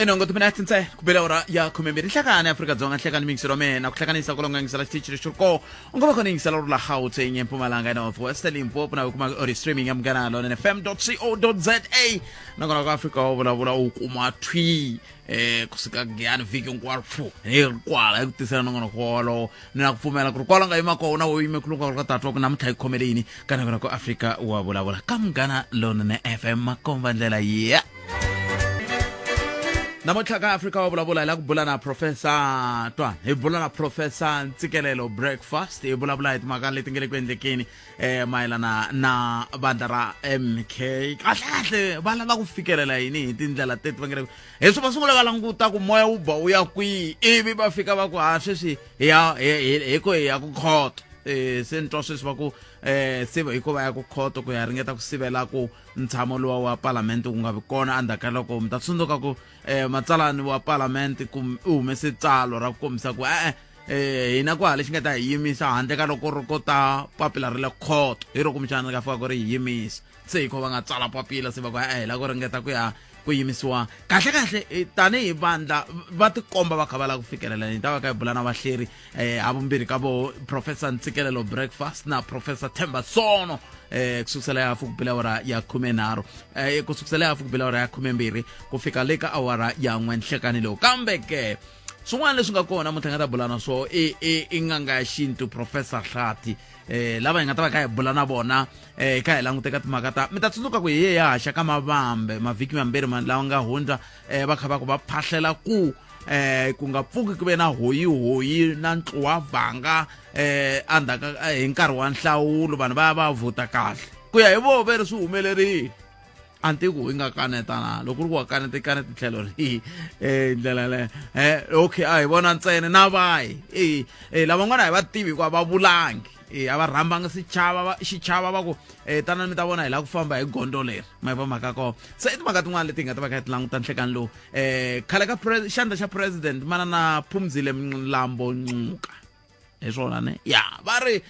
Enongo timinete ntsena ku bela ora ya khumembirhi nhlekani Afrika-Dzonga, nhlekani miyingiselo wa mina ku hlanganisa ku longa yingisela xitichi lexi ri kona u nga va kona yingisela ri la Gauteng, eMpumalanga, eNorth West, Limpopo na u kuma ori streaming ya Munghana Lonene FM co za. Nakona ku Afrika wa vulavula u kuma thwi kusuka Giyani vhiki hinkwaro pfu hi ri kwala hi ku tisela nongonoko wolowo. Ni na ku pfumela ku ri kwala nga yima kona wo yime khuluka ka tatwa ku namuntlha yi khomele yini ka nakona ku Afrika wa vulavula ka Munghana Lonene FM makomba ndlela ya namuntlha ka Afrika wa vulavula hi la ku bula na Professor twana, hi bula na Professor Ntsikelelo Breakfast, hi vulavula hi timhaka leti nga le ku endlekeni mayelana na vandla ra MK. Kahle kahle va lava ku fikelela yini hi tindlela teti va nge hi swi va sungula va languta ku moya wu ba wu ya kwihi, ivi va fika va ku ha sweswi hi ya hi ku hi ya ku khoto. Se ni twa sweswi va ku se hi ku va ya ku khoto ku ya ringeta ku sivela ku ntshamo luwa wa palamende wu nga vi kona endzhaku ka loko mi ta tsundzuka ku matsalani wa palamende ku u humese tsalwa ra ku kombisa ku e-e hina ku hala lexi nga ta hi yimisa handle ka loko ri ko ta papila ra le khoto hi ro kumbexana ri nga fika ku ri hi yimisa. Se hi ko va nga tsala papila se va ku e-e hi lava ku ringeta ku ya ku yimisiwa kahle kahle tanihi vandla va tikomba va kha va lava ku fikelela. Hi ta va ka hi bula na vahleri havumbirhi ka voho, Professor Ntsikelelo Breakfast na Professor Themba Sono, ku sukusela ya hafu ku bela awara ya 13, ku sukusela ya hafu ku bela awara ya 12 ku fika le ka awara ya 1 nhlekani lowu. Kambe ke swin'wana leswi nga kona namuntlha nga ta bula na swo i n'anga ya xintu Professor Hlathi, lava hi nga ta va kha hi bula na vona kha hi languteka timhaka ta mi ta tsundzuka ku hi ye ya haxa ka mavambe mavhiki mambirhi lawa nga hundza, va kha va ku va phahlela ku ku nga pfuki ku ve na hoyihoyi na ntluwa vhanga endzhaku hi nkarhi wa nhlawulo vanhu va ya va vhota kahle ku ya hi voho ve ri swi humelerile. A ni tivi ku hi nga kaneta na loko ku ri ku wa kaneta i kaneta tlhelo rihi ndlela yaleyo. Okay, a hi vona ntsena na vahi lavan'wana a hi va tivi hikuva va vulangi, a va rhambanga xichava va xichava va ku tanani mi ta vona hi lava ku famba hi gondzo leri ma yi va mhaka kona. Se i timhaka tin'wana leti hi nga ta va kha hi ti languta nhlekani lowu. Khale ka xandla xa president mana na Phumzile Mlambo Ngcuka hi swona ne ya va ri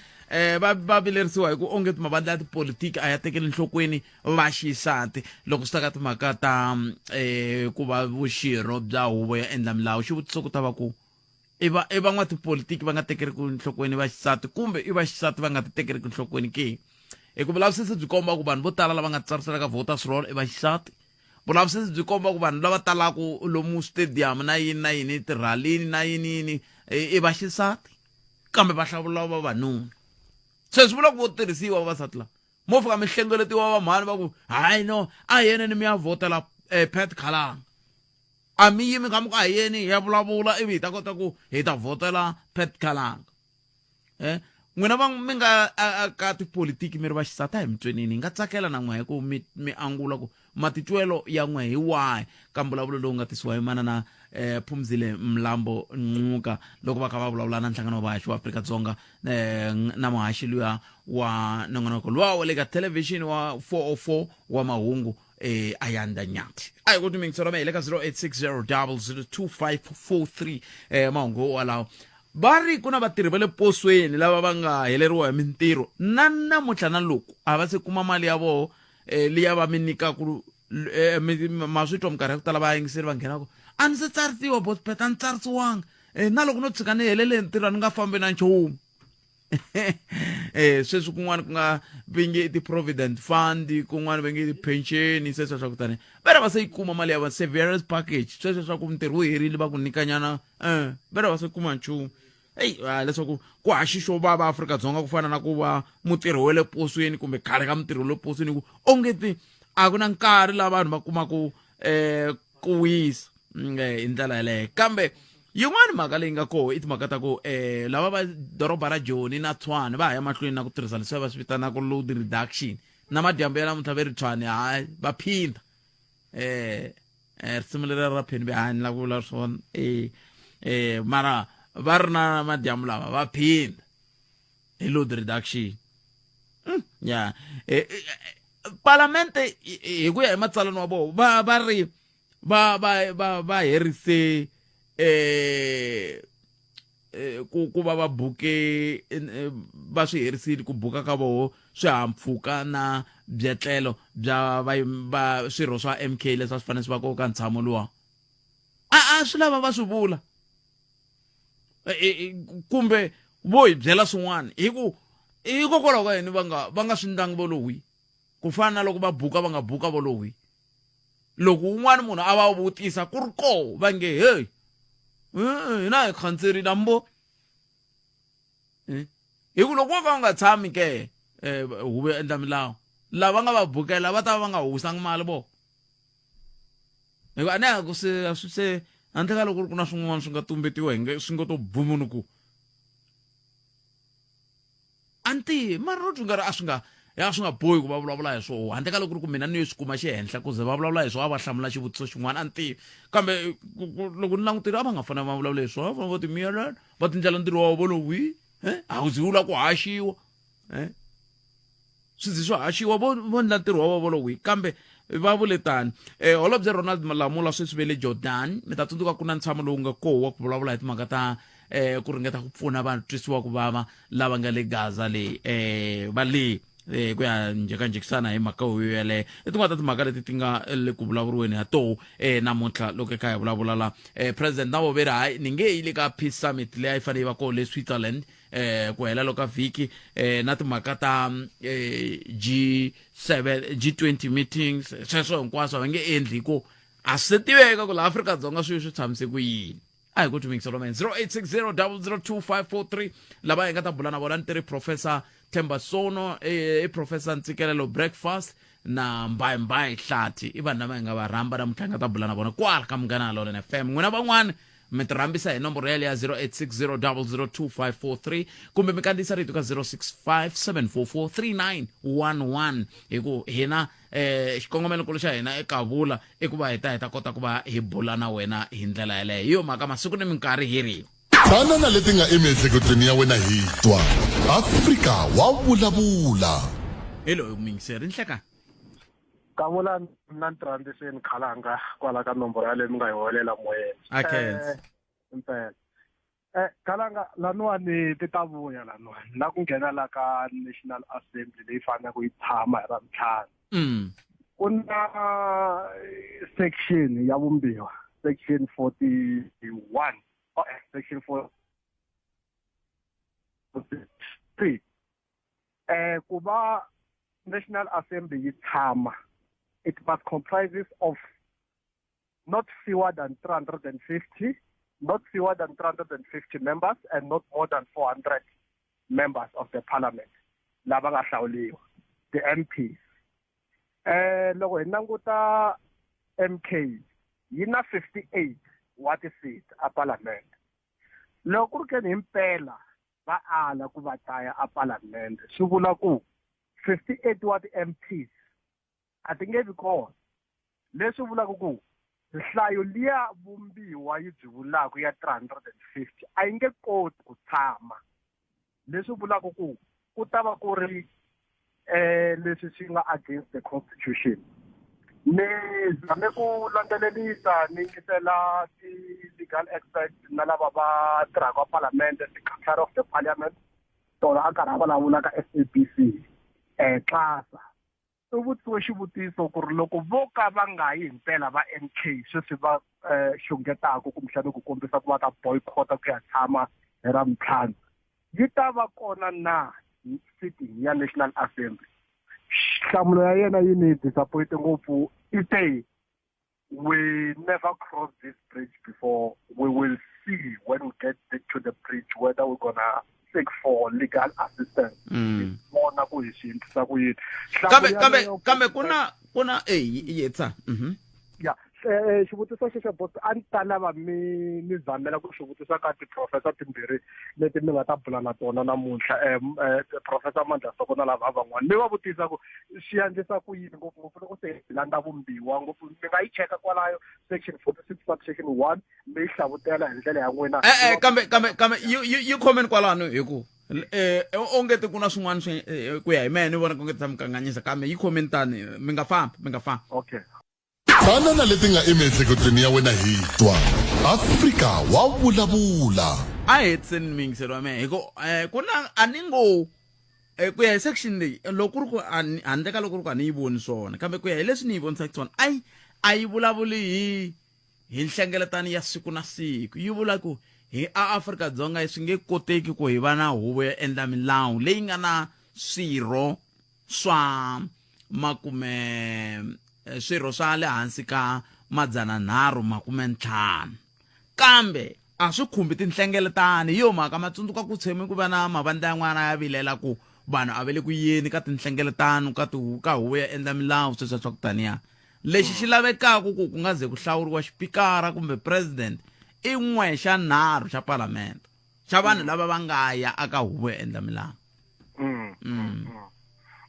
va vilerisiwa hi ku onge mavandla ya tipolitiki a ya tekeli nhlokweni vaxisati loko swi ta ka timhaka ta ku va vuxirho bya huvo ya endla milawu. Xivutiso ku ta va ku i va i van'watipolitiki va nga tekeriki nhlokweni vaxisati kumbe i vaxisati va nga ti tekeriki nhlokweni ke? Hi ku vulavisisi byi komba ku vanhu vo tala lava nga tsariselaka voters roll i vaxisati. Vulavisisi byi komba ku vanhu lava talaka lomu stadium na yini na yini tirhalini na yini yini i vaxisati, kambe va hlawula vavanuna. Se swi vula ku vo tirhisiwa vavasati lava mo fika mi hlengeletiwa vamhani va ku hayi no a hi yeneni mi ya vhotela Pat Khalanga, a mi yimi kha mi ku a hi yeni hi ya vulavula ivi hi ta kota ku hi ta vhotela Pat Khalanga. N'wina va mi nga ka tipolitiki mi ri vaxisati a hi mi twenini, hi nga tsakela na n'we hi ku mi mi angula ku matitwelo ya n'we hi wahi ka mbulavulo lowu nga tisiwa hi mana na Phumzile Mlambo Ngcuka loko va kha va vulavula na nhlangano wa vahaxi wa Afrika-Dzonga na muhaxi luya wa nongonoko luwa wa le ka thelevhixini wa 404 wa mahungu Ayanda Nyathi. A hi ku timingiselo me hi le ka 0860 002543. Mahungu walawo va ri ku na vatirhi va le posweni lava va nga heleriwa hi mintirho na namuntlha na loko a va se kuma mali ya voho liya va mi nyikaku, ma swi twa minkarhi ya ku tala vayingiseri va nghenaka a ni se tsarisiwa botpet a ni tsarisiwanga, na loko no tshika ni helele hi ntirho a ni nga fambi na nchumu. Sweswi kun'wana ku nga vingi ti-provident fund, kun'wana va nge ti-pension, sweswo swa ku tani va ri va se yi kuma mali ya va severance package, sweswo swa ku ntirho wu herile va ku nyikanyana va ri va se kuma nchumu. Eyi leswaku ku haxi xo vava Afrika-Dzonga ku fana na ku va mutirhi wa le posweni kumbe khale ka mutirhi wa le posweni ku onge ti a ku na nkarhi laha vanhu va kumaku ku wisa hi ndlela yaleyo. Kambe yin'wani mhaka leyi nga koho i timhaka ta ku lava va doroba ra Joni na Tshwane va ha ya mahlweni na ku tirhisa leswi va swi vitanaka load reduction na madyambu ya namuntlha ve ri Tshwane hayi va phindha risimu leri ra pheni ve hayi ni lava ku vula swona mara va ri na madyambu lama va phindha hi load reduction. Ya palamente hi ku ya hi matsalana wa vona va va ri va va va va herise ku ku va va buke va swi herisile ku buka ka voho swihahampfhuka na byetlelo bya va va swirho swa MK leswi a swi fanele swi va koka ntshamo luwa. A swi lava va swi vula e, e, e, kumbe vo hi byela swin'wana hi ku hikokwalaho ka yini va nga va nga swi ndlangi vo lowi ku fana na loko va buka va nga buka vo lowi loko un'wana munhu a va vutisa ku ri koho va nge hey hina hi khanserile ambo hi ku loko wo ka u nga tshami ke um huvo yo endla milawu lava nga va bukela va ta va va nga huwisangi mali vo hikuva a ni ya ku se a swi se handle ka loko ku ri ku na swin'wana swi nga tumbetiwa hi nge swi nga to bumunu ku a ni tivi mara no twi nga ri a swi nga ya swi nga bohi ku va vulavula hi swoho handle ka loko ku ri ku mina ni yo swi kuma xihenhla ku ze va vulavula hi swoho a va hlamula xivutiso xin'wana a ni tivi kambe loko ni langutile a va nga fanele va vulavula hi swoho va fanele va timiyelela va tindlela ntirho wa vona wi eh a wu zi wu lava ku haxiwa eh swi zi swi haxiwa vo vo endla ntirho wa vona wihi kambe va vule tani eh holobye Ronald Malamula sweswi ve le Jordan mi ta tsundzuka ku na ntshamo lowu nga koho wa ku vulavula hi timhaka ta eh ku ringeta ku pfuna vanhu twisiwa ku vava lava nga le Gaza le eh va le eh ku ya njhekanjhekisana hi mhaka yoyo yeleyo i tin'wana ta timhaka leti ti nga le ku vulavuriweni ha toho eh namuntlha loko eka hi vulavula la eh president na voveri hayi ni nge yi le ka peace summit leyi a yi fanele yi va koho le Switzerland eh ku hela loko vhiki eh na timhaka ta eh, G7 G20 meetings sweswo hinkwaswo va nge endli ku a swi tiveka ku laha Afrika-Dzonga swilo swi tshamise ku yini a hi ku tumikisa lomene 0860 002543 lava hi nga ta bula na vona ni tiri professor Themba Sono i professor Ntsikelelo Breakfast na Mbayimbayi Hlathi i vanhu lava hi nga va rhamba namuntlha hi nga ta bula na vona kwala ka Munghana Lonene FM n'wina van'wana mi ti rhambisa hi nomboro yaleyo ya 0860002543 kumbe mi kandziyisa rito ka 0657443911 hi ku hina eh xikongomelonkulu xa hina eka vula i ku va hi ta hi ta kota ku va hi bula na wena hi ndlela yaleyo hi yo mhaka masiku ni minkarhi hi ri Tana na leti nga emiehleketweni ya wena hi twa Afrika wa vulavula. Hi loyi muyingiseri nhlekani. Kavula mina ni tirhandziseni khalanga kwala ka nomboro yaleyo mi nga yi holela moyeni. A khensa. Eh, impela. Eh, khalanga laniwani ti ta vuya laniwani la ku nghena la ka National Assembly leyi faneleke yi tshama hi Ravuntlhanu. Ku na eh, section ya vumbiwa section 41 oh, eh, section 43 eh ku va National Assembly yi tshama it must comprises of not fewer than 350 not fewer than 350 members and not more than 400 members of the parliament lava nga hlawuliwa the MPs eh loko hi languta MK yi na 58 wa ti-seat a parliament loko ku ri keni himpela va ala ku va taya a palamende swi vula ku 58 wa ti-MPs a ti nge vi kona leswi vulaka ku nhlayo liya vumbiwa yi byi vulaka ya 350 a yi nge koti ku tshama leswi vulaka ku ku ta va ku ri eh leswi swi nga against the constitution ni zame ku landzelelisa ni yingisela ti-legal experts na lava va tirhaka palamende secretary of the parliament tona a karhi a vulavula ka S_A_B_C um xasa u vutisiwe xivutiso ku ri loko vo ka va nga yi himpela va M_K sweswi va um xungetaka kumbexana ku kombisa ku va ta boycott-a ku ya tshama hi Ravuntlhanu yi ta va kona na sitting ya National Assembly nhlamulo ya yena yi ni disappoint ngopfu i te we never cross this bridge before we will see when we get to the bridge whether we're gonna seek for legal assistance vona ku hi swi endlisa ku yini kambe kambe kambe ku na ku na eh yetsa ya xivutiso xexo boss a ni ta lava mi ni zamela ku xi vutisa ka ti-professor timbirhi leti mi nga ta bula na tona namuntlha um professor Mandla Soko na lava van'wana mi va vutisa ku swi endlisa ku yini ngopfungopfu loko se hi landza vumbiwa ngopfu mi nga yi cheka kwalayo section 46 subsection 1 mi yi hlavutela hi ndlela ya n'wina e-e kambe kambe kambe yi yi khomeni kwalano hi ku eh onge ti ku na swin'wana swi ku ya hi mehe ni vona ku nge ta mi kanganyisa kambe yi khomeni tani mi nga fambi mi nga fambi okay Tana na leti nga emiehleketweni ya wena hi twa Afrika wa vulavula. A hi hetiseni miyingiselo wa mehe hi ku um ku na a ni ngo um ku ya hi section leyi loko ku ri ku a ni handle ka loko ku ri ku a ni yi voni swona kambe ku ya hi leswi ni yi vonisaka swona a yi a yi vulavuli hi hi nhlengeletano ya siku na siku yi vula ku hi a Afrika-Dzonga swi nge koteki ku hi va na huvo yo endla milawu leyi nga na swirho swa makume eh, swirho swa le hansi ka 350. Kambe a swi khumbi tinhlengeletano. Hi yo mhaka ma tsundzuka ku tshame ku va na mavandla yan'wana ya vilela ku vanhu a va le ku yeni ka tinhlengeletano ka ti ka huvo ya endla milawu sweswiya swa ku taniya. Lexi xi lavekaka ku ku nga ze ku hlawuriwa xipikara kumbe president i n'we xa nharhu xa palamende xa vanhu lava va nga ya aka huvo yo endla milawu.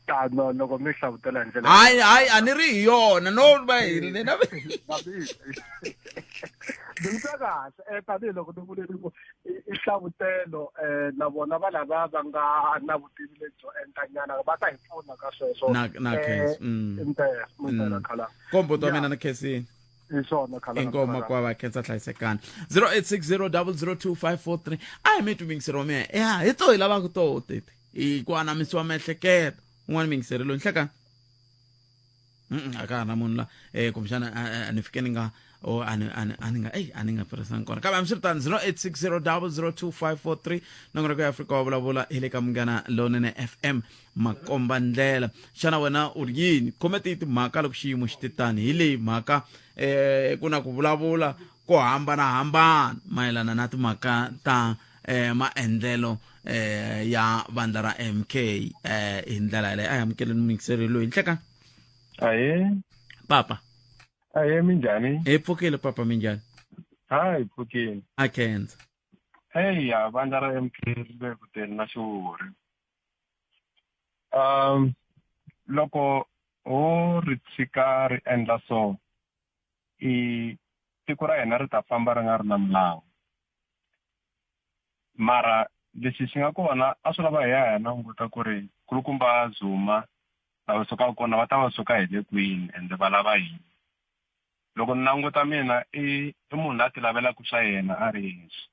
Ta no loko mi hlavutela hi ndlela Hayi hayi a ni ri hi yona no va hi ni na Ni twa kahle eh tanihiloko ni vule ku i hlavutelo eh na vona va lava va nga na vutivi lebyo entanyana va ta hi pfuna ka sweswo Na na khensa. Impela impela khala. Kombo ta mina na khensini. Hi swona khala. Inkomo kwava khensa hlayisekani. 0860002543 a hi mi twi mingiseri wa mina. Ya hi to hi lavaka to teti. Hi ku anamisiwa miehleketo. Un'wana mingiseri loyi nhlekani. A ka ha na munhu la kumbexana a ni fike ni nga o a ni a ni a ni nga ey a ni nga tirhisanga kona kambe hambiswiritano 0860002543 nongonoko ya Afrika wa vulavula hi le ka Munghana Lonene FM makomba ndlela xana wena u ri yini khome tihi timhaka loko xiyimo xi te tani hi leyi mhaka ku na ku vulavula ko hambanahambana mayelana na timhaka ta maendlelo ya vandla ra MK hi ndlela yaleyo a hi amukeleni muyingiseri loyi nhlekani. Ahee. Papa. Ahee, minjhani? Hi pfukile papa, minjhani? Ha, hi pfukile. A khensa. Eya, vandla ra MK ri le ku teni na xihuhuri. Loko ho ri tshika ri endla so, i tiko ra hina ri ta famba ri nga ri na milawu. Mara lexi xi nga kona a swi lava hi ya hi ya languta ku ri kulukumba Zuma la va sukaka kona va ta va suka hi le kwini ende va lava yini. Loko ni languta mina i i munhu la ti lavelaka swa yena a ri yexe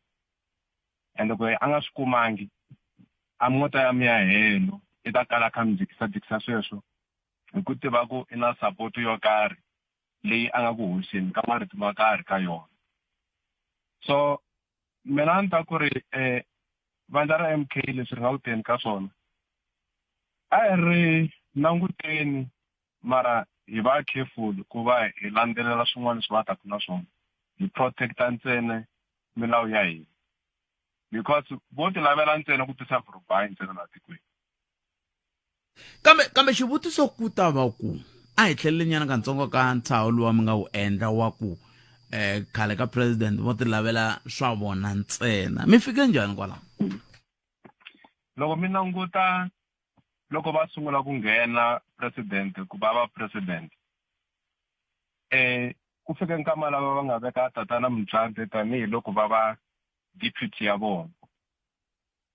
ende ku a nga swi kumangi a mi ngo ta ya mi ya helo i ta kala a kha mi jikisa jikisa sweswo hi ku tiva ku i na support yo karhi leyi a nga ku hoxeni ka marito ma karhi ka yona. So mina a ni ta ku ri vandla ra M_K leswi ri nga ku teni ka swona a hi ri languteni mara hi va careful ku va hi landzelela swin'wana leswi va taka na swona hi protect-a ntsena milawu ya hina because vo ti lavela ntsena ku tisa vurubayi ntsena laha tikweni. Kambe kambe xivutiso ku ta va ku a hi tlhelele nyana kantsongo ka ntshaho luwa mi nga wu endla wa ku eh khale ka president vo ti lavela swa vona ntsena mi fike njhani kwalaho? Loko mi languta loko va sungula ku nghena president ku va va president ku fike nkama lava va nga veka tatana Mdlante tanihiloko va va deputy ya vona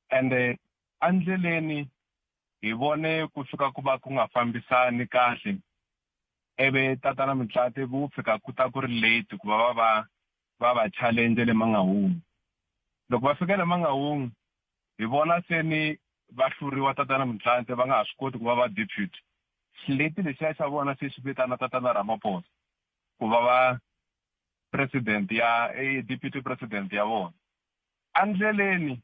ende Endleleni hi vone ku fika ku va ku nga fambisani kahle ivi tatana Mdlati ku fika ku ta ku ri late ku va va va va va challenge le Mangaung. Loko va fika le Mangaung hi vona se ni va hluriwa tatana Mdlati va nga ha swi koti ku va va deputy. Xileti lexiya xa vona se xi vitana tatana Ramaphosa ku va va president ya deputy president ya vona. Endleleni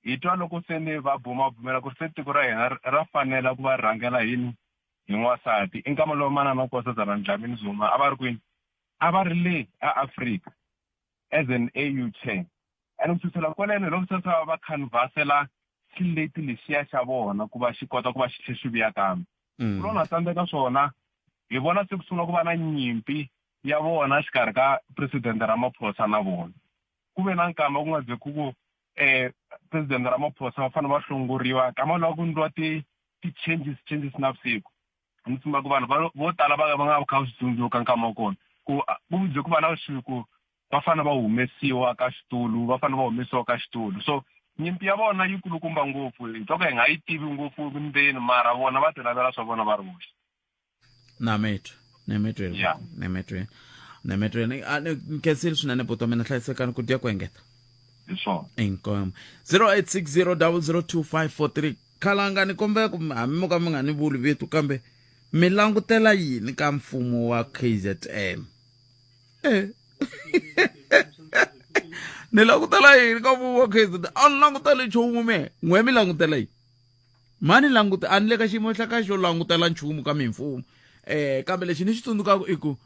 hi twa loko se ni va bumabumela ku ri se tiko ra hina ra fanela ku va rhangela hi yini hi n'wansati i nkama lowu manana Nkosazana Dlamini Zuma a va ri kwini a va ri le a Afrika as an AU chair and ku susela kwaleno hi loko se se va canvasela xileti lexiya xa vona ku va xi kota ku va xi tlhe xi vuya kambe ku lo na tsandzeka swona hi vona se ku sungula ku va na nyimpi ya vona xikarhi ka president Ramaphosa na vona ku ve na nkama ku nga ze ku ku president Ramaphosa va fanele va hlongoriwa nkama lowa ku ndliwa ti ti-changes changes navusiku ni tshemba ku vanhu va vo tala va va nga kha swi tsundzuka nkama wa kona ku ku ze ku va na ku va fanele va humesiwa ka xitulu va fanele va humesiwa ka xitulu so nyimpi ya vona yi kulukumba ngopfu hi twa ku hi nga yi tivi ngopfu ndzeni mara vona va ti lavela swa vona va ri voxe. Nametwe nemetweni Yeah. nemetweni nemetweni a ni nkhensile swinene buti wa mina hlayisekani ku dya ku engeta Hi swona. Inkomu 0860002543 khalanga ni kombela ku hambi mo ka mi nga ni vuli vito kambe mi langutela yini ka mfumo wa KZN eh. Ni langutela yini ka vuwa KZN? A ni languteli nchumu me. N'we mi langutela yini? Mani languta a ni le ka xiyimo xa ka xo langutela nchumu ka mimfumo. Kambe lexi ni xi tsundzukaka i ku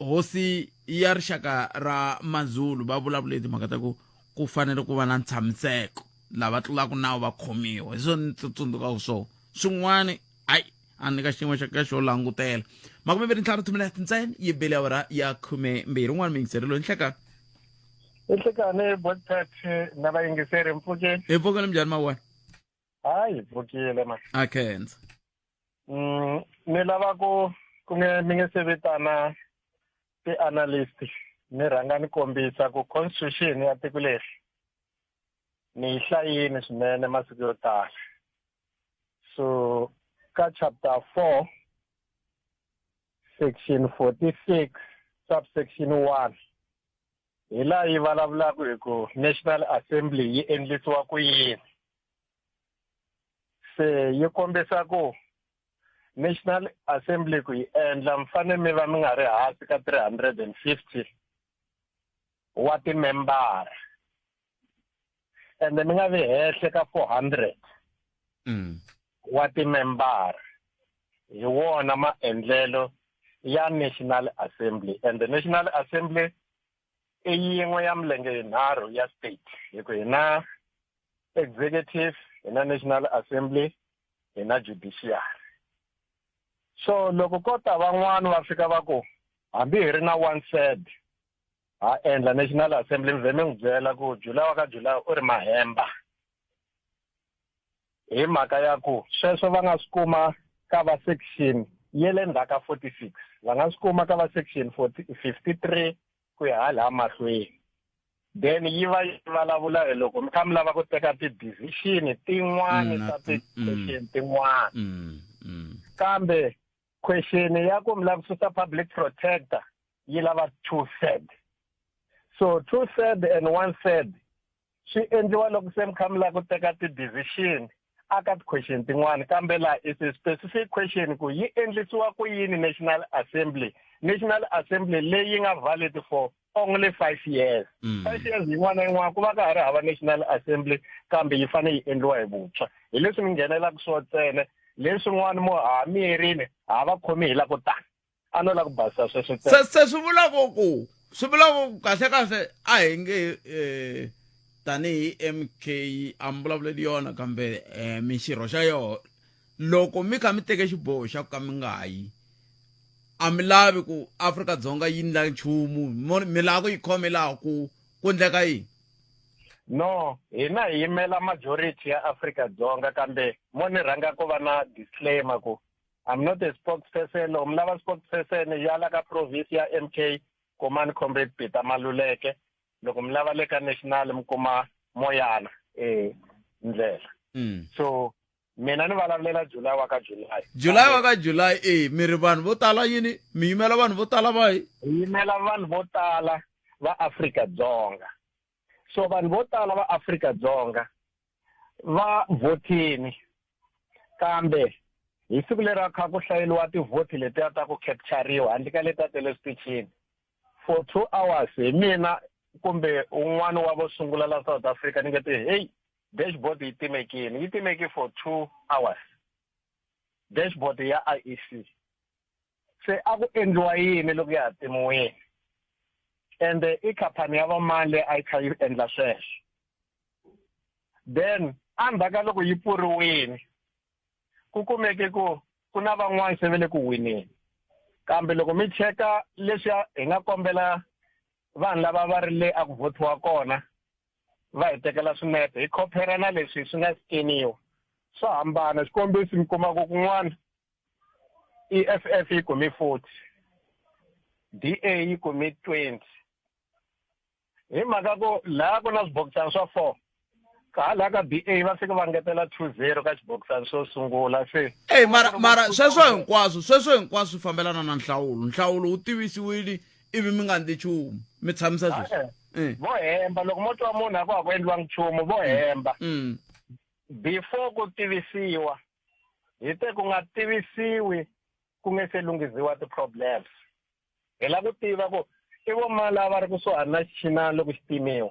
hosi ya rixaka ra Mazulu va vulavule timhaka ta ku ku fanele ku va na ntshamiseko lava tlulaka nawu va khomiwa hi swona ni tsundzukaka swona swin'wana hayi a ni ka xiyimo xa ka xo langutela 25 timinete ntsena yi bele awara ya 12 un'wana miyingiseri loyi nhlekani. Inhlekani botpet na vayingiseri mpfukeni. Hi pfukile njhani mawena? Hayi hi pfukile ma. A khensa. Ni lava ku ku nge mi nge se vitana ti-analyst ni rhanga ni kombisa ku constitution ya tiko leri ni yi hlayini swinene masiku yo tala. So ka chapter 4 section 46 subsection 1 hi laha yi vulavulaka hi ku National Assembly yi endlisiwa ku yini. Se yi kombisa ku National Assembly ku yi endla mi fanele mi va mi nga ri hansi ka 350 wa timembara ende mi nga vi henhla ka 400 wa timembara. Hi wona maendlelo ya National Assembly and the National Assembly i yin'we ya milenge yinharhu ya state hi ku hi na executive, hi na National Assembly, hi na judiciary. So loko ko ta van'wani va fika va ku hambi hi ri na one third ha endla National Assembly, mi vhe mi n'wi byela ku July wa ka July u ri mahemba hi mhaka ya ku sweswo va nga swi kuma ka va section ye le ndzhaku ka 46, va nga swi kuma ka va section 53 ku ya hala mahlweni. Then yi va yi vulavula hi loko mi kha mi lava ku teka ti-decision tin'wani ta ti-question tin'wana. Kambe question ya ku mi lava ku susa public protector yi lava two third. So two third and one third swi endliwa loko se mi kha mi lava ku teka ti-decision aka ti-question tin'wana, kambe laha is a specific question ku yi endlisiwa ku yini National Assembly. National Assembly leyi nga valid for only 5 years. 5 years yin'wana na yin'wana ku va ka ha ri hava National Assembly, kambe yi fanele yi endliwa hi vuntshwa. Hi leswi mi nghenelaka swo ntsena, leswin'wana mo ha miyerini ha va khomi hi la ku tani. A no la ku basisa sweswo ntsena. Se swi vula ku swi vula ku kahle kahle a hi nge tanihi MK a mi vulavuleli yona kambe mi xirho xa yona loko mi kha mi teke xiboho xa ku ka mi nga yi a mi lavi ku Afrika-Dzonga yi ndla nchumu mi lava ku yi khomela ku ku ndleka yini? No, hina hi yimela majority ya Afrika-Dzonga kambe mo ni rhanga ku va na disclaimer ku I'm not a spokesperson. Loko mi lava spokesperson ya la ka province ya MK kumani Comrade Peter Maluleke, loko mi lava le ka national mi kuma Moyana ndlela. So mina ni vulavulela July wa ka July. July wa ka July mi ri vanhu vo tala yini? Mi yimela vanhu vo tala va hi? Hi yimela vanhu vo tala va Afrika-Dzonga. So vanhu vo tala va Afrika-Dzonga va vhotini, kambe hi siku leri a kha ku hlayeliwa tivhoti letiya ta ku capturiwa handle ka letiya ta le switichini for 2 hours hi mina kumbe un'wana wa vo sungula la South Africa ni nge te hey, dashboard yi timekile, yi timeke for 2 hours dashboard ya IEC. Se a ku endliwa yini loko ya ha timiwile? Ende i khampani ya vamani leyi a yi kha yi endla sweswo? Then endzhaku ka loko yi pfuriwile ku kumeke ku ku na van'wana se va le ku wineni, kambe loko mi cheka leswiya hi nga kombela vanhu lava va ri le a ku vhotiwa kona va hi tekela swinepe hi khophera na leswi swi nga skeniwa swa hambana. Xikombiso mi kuma ku kun'wana EFF yi kume 40, DA yi kume 20. Hi mhaka ku laha ku na swibokisana swa 4, ka hala ka DA va fika va ngetela 2-0 ka xibokisana xo sungula se. Ey, mara sweswo hinkwaswo, sweswo hinkwaswo swi fambelana na nhlawulo. Nhlawulo wu tivisiwile ivi mi nga endli nchumu, mi tshamisa sweswi. Vo hemba loko mo twa munhu a ku a ku endliwangi nchumu, vo hemba. Before ku tivisiwa, hi te ku nga tivisiwi ku nge se lunghiziwa ti-problems. Hi lava ku tiva ku i vo mani lava va ri kusuhani na xichinani loko xi timiwa.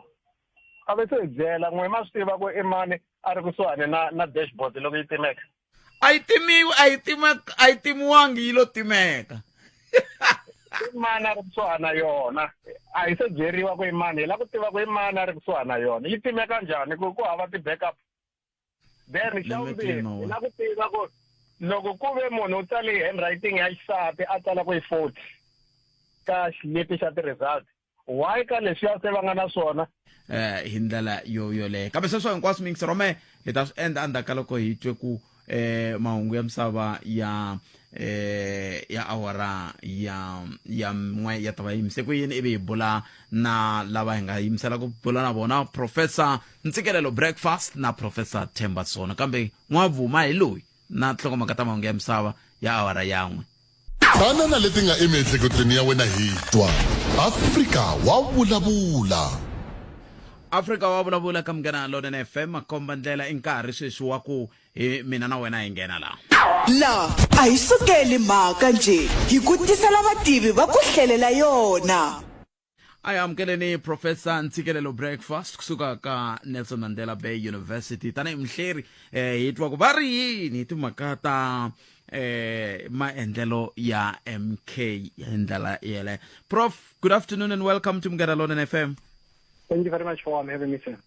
A ve se hi byela, n'we ma swi tiva ku i mani a ri kusuhani na na dashboard loko yi timeka? A yi timiwi, a yi tima, a yi timiwangi yi lo timeka. I mani a ri kusuhani na yona? A hi se byeriwa ku i mani, hi lava ku tiva ku i mani a ri kusuhani na yona. Yi timeka njhani ku ku hava ti-backup? Then xa vumbirhi, hi lava ku tiva ku loko ku ve munhu u tsale hi handwriting ya xisati a tsala ku i 40 ka xilipi xa ti-result, why ka leswiya se va nga na swona? Hi ndlela yo yoleyo. Kambe sweswo hinkwaswo mingisi Rome hi ta swi endla endzhaku ka loko hi twe ku mahungu ya misava ya ya awara ya ya n'we ya ta va yimise ku yini, ivi hi bula na lava hi nga yimisela ku bula na vona, Professor Ntsikelelo Breakfast na Professor Themba Sono. Kambe n'wavuma hi loyi na nhlokomhaka ta mahungu ya misava ya awara ya n'we. Tana na leti nga emiehleketweni ya wena hi twa. Afrika wa vulavula. Afrika wa vulavula ka Munghana Lonene FM makomba ndlela i nkarhi sweswi wa ku hi mina na wena hi nghena la. La a hi sukeli mhaka njhe hi ku tisela vativi va ku hlelela yona. A hi amukeleni Professor Ntsikelelo Breakfast kusuka ka Nelson Mandela Bay University tanihi muhleri hi twa ku va ri yini hi timhaka ta maendlelo ya MK hi ndlela yeleyo. Prof, good afternoon and welcome to Munghana Lonene FM. Thank you very much for having me, sir.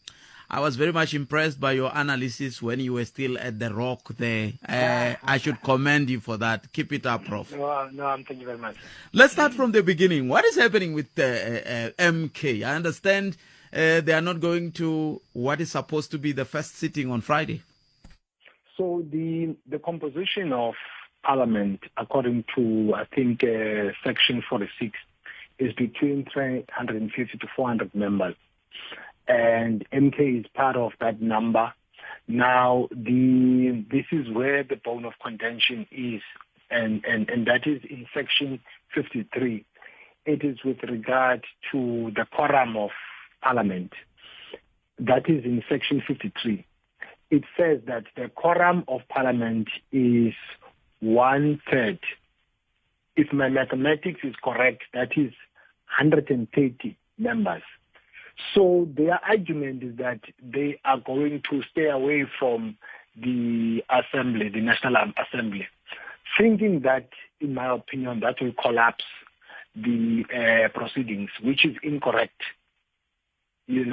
I was very much impressed by your analysis when you were still at the Rock there. I should commend you for that. Keep it up, Prof. No, no, thank you very much. Let's start from the beginning. What is happening with MK? I understand they are not going to what is supposed to be the first sitting on Friday. So the composition of Parliament, according to, I think, Section 46, is between 350 to 400 members. And MK is part of that number. Now, this is where the bone of contention is, and that is in Section 53. It is with regard to the quorum of Parliament. That is in Section 53. It says that the quorum of Parliament is 1/3. If my mathematics is correct, that is 130 members. So their argument is that they are going to stay away from the assembly, the National Assembly, thinking that, in my opinion, that will collapse the proceedings, which is incorrect. But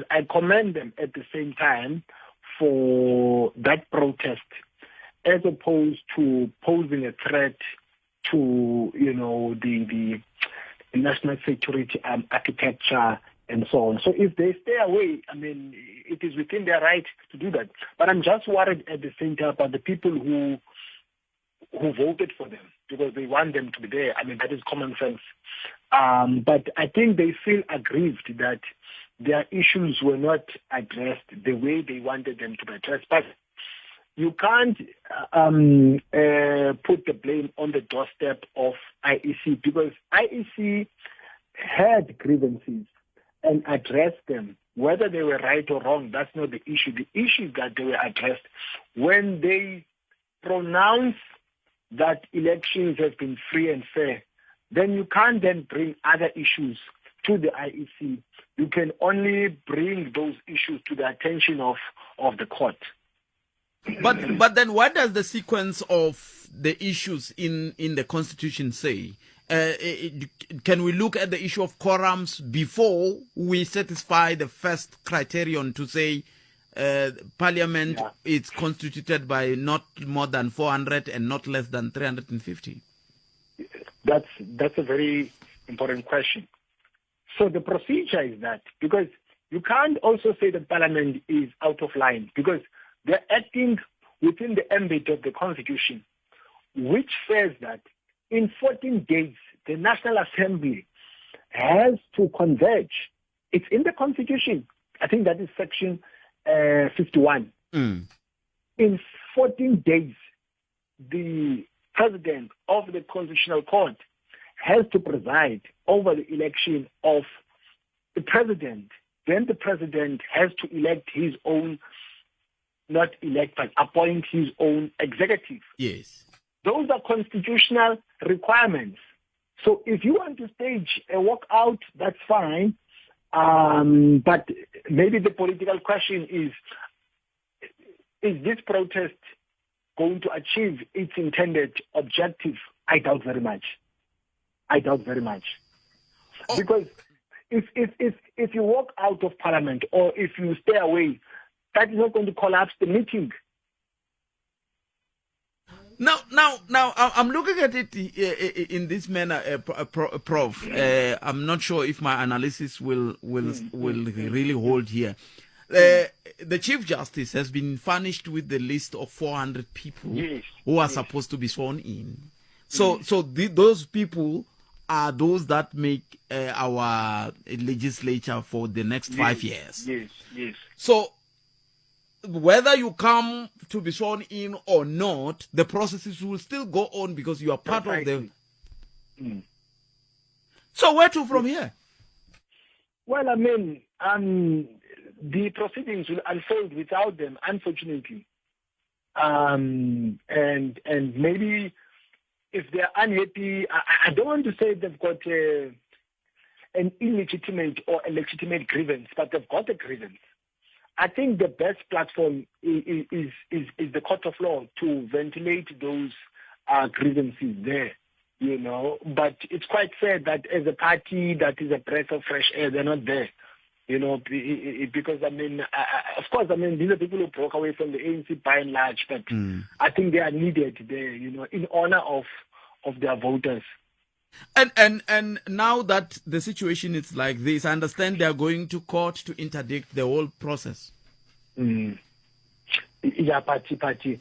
I commend them at the same time for that protest, as opposed to posing a threat to the national security architecture and so on. So if they stay away, it is within their right to do that. But I'm just worried at the same time about the people who voted for them, because they want them to be there. That is common sense. But I think they feel aggrieved that their issues were not addressed the way they wanted them to be addressed. But you can't put the blame on the doorstep of IEC, because IEC had grievances and addressed them. Whether they were right or wrong, that's not the issue. The issue is that they were addressed when they pronounce that elections have been free and fair. Then you can't then bring other issues to the IEC. You can only bring those issues to the attention of the court. But then what does the sequence of the issues in the Constitution say? Can we look at the issue of quorums before we satisfy the first criterion to say Parliament is constituted by not more than 400 and not less than 350? That's a very important question. So the procedure is that, because you can't also say that Parliament is out of line, because they're acting within the ambit of the Constitution, which says that in 14 days, the National Assembly has to converge. It's in the Constitution. I think that is Section 51. In 14 days, the President of the Constitutional Court has to preside over the election of the President. Then the President has to elect his own, not elect, but appoint his own executive. Yes. Those are constitutional requirements. So if you want to stage a walkout, that's fine. But maybe the political question is, is this protest going to achieve its intended objective? I doubt very much. I doubt very much. Oh. Because if you walk out of parliament or if you stay away, that is not going to collapse the meeting. Now, I'm looking at it in this manner, Prof. I'm not sure if my analysis will really hold here. The Chief Justice has been furnished with the list of 400 people who are supposed to be sworn in. So, those people are those that make our legislature for the next 5 years. Yes, yes. So, whether you come to be sworn in or not, the processes will still go on because you are part of the... So where to from here? Well, I mean, the proceedings will unfold without them, unfortunately. And maybe if they're unhappy, I don't want to say they've got an illegitimate or a legitimate grievance, but they've got a grievance. I think the best platform is the court of law to ventilate those grievances there, you know. But it's quite sad that as a party that is a breath of fresh air, they're not there, you know, because, I mean, of course, I mean, these are people who broke away from the ANC by and large, but I think they are needed there, you know, in honor of their voters. And now that the situation is like this, I understand they are going to court to interdict the whole process. Yeah, party.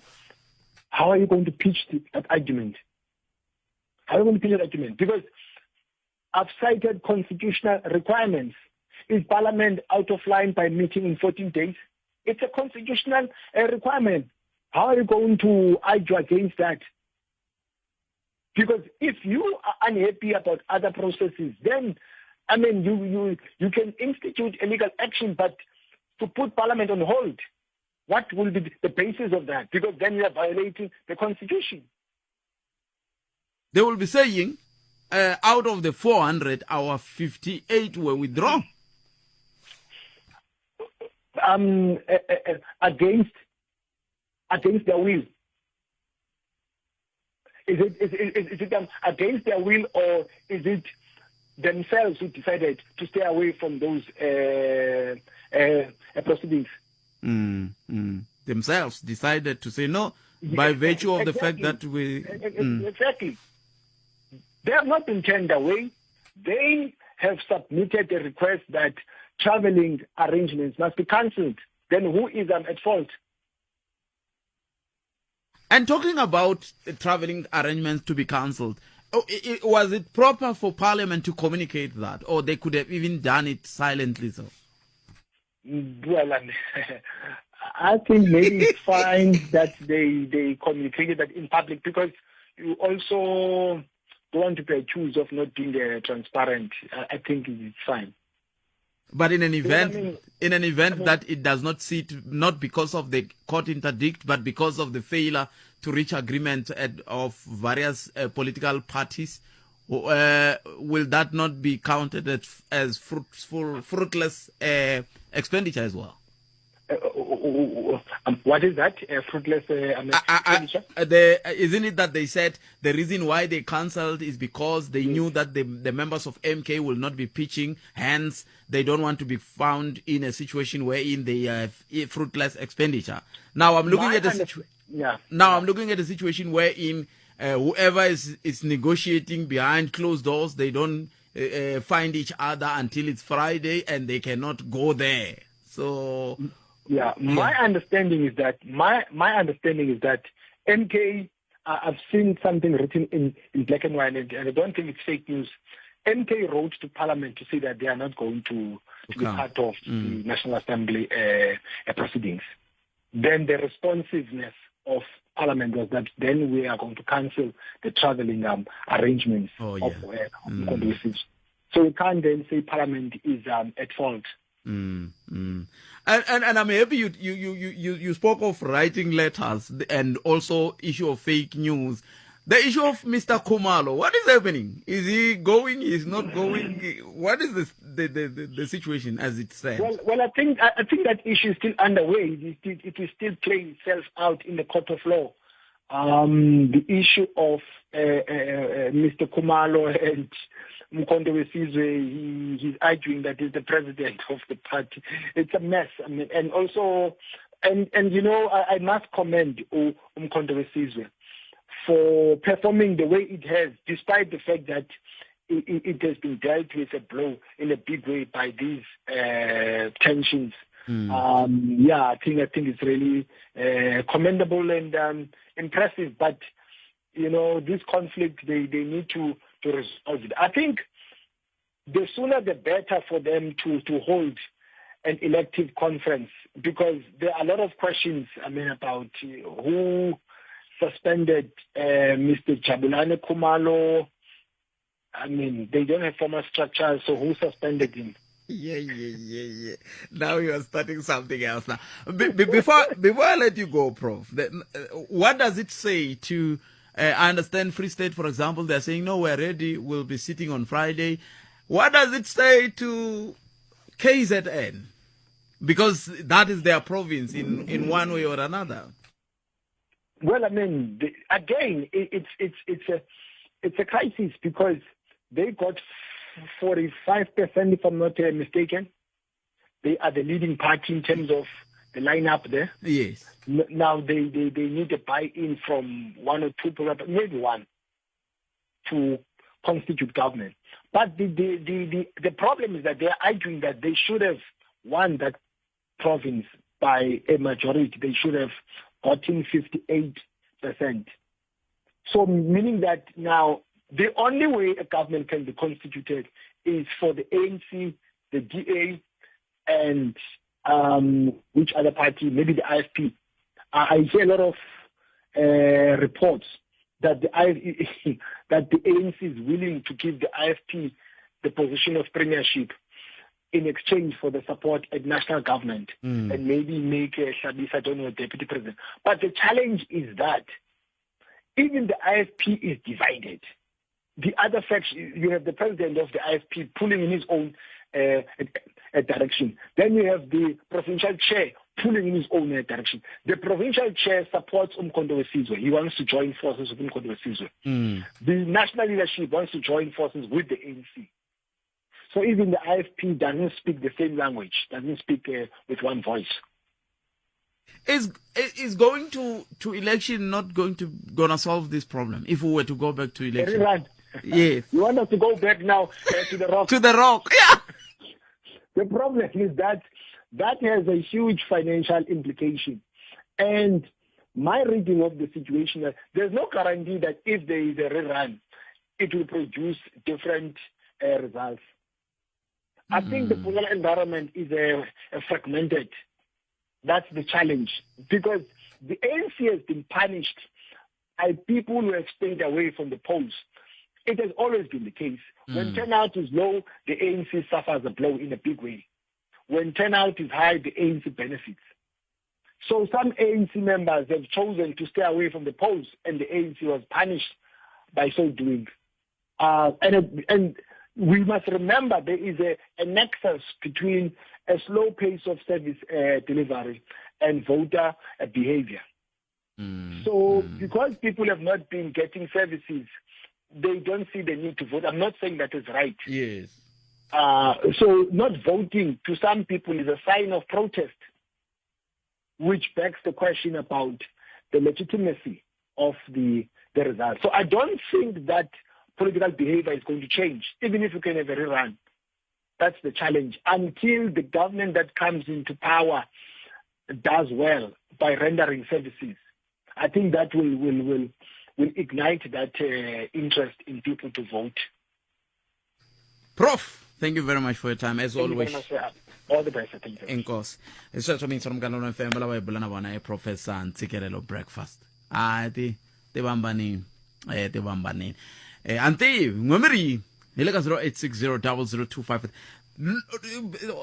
How are you going to pitch that argument? How are you going to pitch that argument? Because I've cited constitutional requirements. Is Parliament out of line by meeting in 14 days? It's a constitutional requirement. How are you going to argue against that? Because if you are unhappy about other processes, then, I mean, you can institute a legal action, but to put Parliament on hold, what will be the basis of that? Because then you are violating the Constitution. They will be saying, out of the 400, our 58 were withdrawn. Against their will. Is it against their will, or is it themselves who decided to stay away from those proceedings? Themselves decided to say no by virtue of the fact that we... Exactly. They have not been turned away. They have submitted a request that traveling arrangements must be cancelled. Then who is at fault? And talking about traveling arrangements to be cancelled, was it proper for Parliament to communicate that, or they could have even done it silently? So, well, I think maybe it's fine that they communicated that in public, because you also don't want to be accused of not being transparent. I think it's fine. But in an event, that it does not sit, not because of the court interdict, but because of the failure to reach agreement of various political parties, will that not be counted as fruitless expenditure as well? What is that? Fruitless expenditure? Isn't it that they said the reason why they cancelled is because they knew that the members of MK will not be pitching, hence they don't want to be found in a situation wherein they have fruitless expenditure. Now I'm looking at a Now I'm looking at a situation wherein whoever is negotiating behind closed doors, they don't find each other until it's Friday, and they cannot go there. So. Yeah, my understanding is that my understanding is that MK, I've seen something written in black and white, and I don't think it's fake news. MK wrote to Parliament to say that they are not going to be part of the National Assembly proceedings. Then the responsiveness of Parliament was that then we are going to cancel the traveling arrangements of Umkhonto. So we can't then say Parliament is at fault. And I'm happy you spoke of writing letters and also issue of fake news. The issue of Mr. Khumalo, what is happening? Is he going? Is not going? What is the situation as it stands? Well, well, I think that issue is still underway. It is still playing itself out in the court of law. The issue of Mr. Khumalo and Mkhonto weSizwe, he's arguing that he's the president of the party. It's a mess. I mean, and also, and you know, I must commend Mkhonto weSizwe for performing the way it has, despite the fact that it has been dealt with a blow in a big way by these tensions. Yeah, I think it's really commendable and impressive. But you know, this conflict, they need to resolve it. I think the sooner the better for them to hold an elective conference, because there are a lot of questions, I mean, about who suspended Mr. Jabulani Khumalo. I mean, they don't have formal structure, so who suspended him? Yeah. Now you are starting something else now. Before I let you go, Prof, what does it say to? I understand Free State, for example, they're saying, "No, we're ready. We'll be sitting on Friday." What does it say to KZN? Because that is their province in one way or another. Well, I mean, again, it's a crisis because they got 45%, if I'm not mistaken. They are the leading party in terms of the lineup there. Now they need a buy-in from one or two, maybe one, to constitute government. But the problem is that they are arguing that they should have won that province by a majority. They should have gotten 58%. So meaning that now the only way a government can be constituted is for the ANC, the DA, and which other party, maybe the IFP. I hear a lot of reports that the ANC is willing to give the IFP the position of premiership in exchange for the support at national government and maybe make Hlabisa, I don't know, deputy president. But the challenge is that even the IFP is divided. The other faction, you have the president of the IFP pulling in his own direction. Then you have the provincial chair pulling in his own direction. The provincial chair supports Umkhonto weSizwe. He wants to join forces with Umkhonto weSizwe. The national leadership wants to join forces with the ANC. So even the IFP doesn't speak the same language, doesn't speak with one voice. Is going to election not going to gonna solve this problem if we were to go back to election? Rerun. Yes. You want us to go back now to the rock? To the rock, yeah. The problem is that that has a huge financial implication. And my reading of the situation, there's no guarantee that if there is a rerun, it will produce different results. I think the political environment is a fragmented. That's the challenge, because the ANC has been punished by people who have stayed away from the polls. It has always been the case. When turnout is low, the ANC suffers a blow in a big way. When turnout is high, the ANC benefits. So some ANC members have chosen to stay away from the polls, and the ANC was punished by so doing. And we must remember there is a nexus between a slow pace of service delivery and voter behavior. So because people have not been getting services, they don't see the need to vote. I'm not saying that is right. So not voting to some people is a sign of protest, which begs the question about the legitimacy of the result. So I don't think that political behavior is going to change, even if you can have a rerun. That's the challenge. Until the government that comes into power does well by rendering services, I think that will ignite that interest in people to vote. Prof, thank you very much for your time, as Thank you always. very much, sir. All the best. Thank you. Enkosi. Hi sweswo mi yingisela Munghana FM, lava hi bula na vona i Professor Ntsikelelo Breakfast. A ti vambanini, ti vambanini. A ni tivi n'we mi ri yini hi le ka 08600025.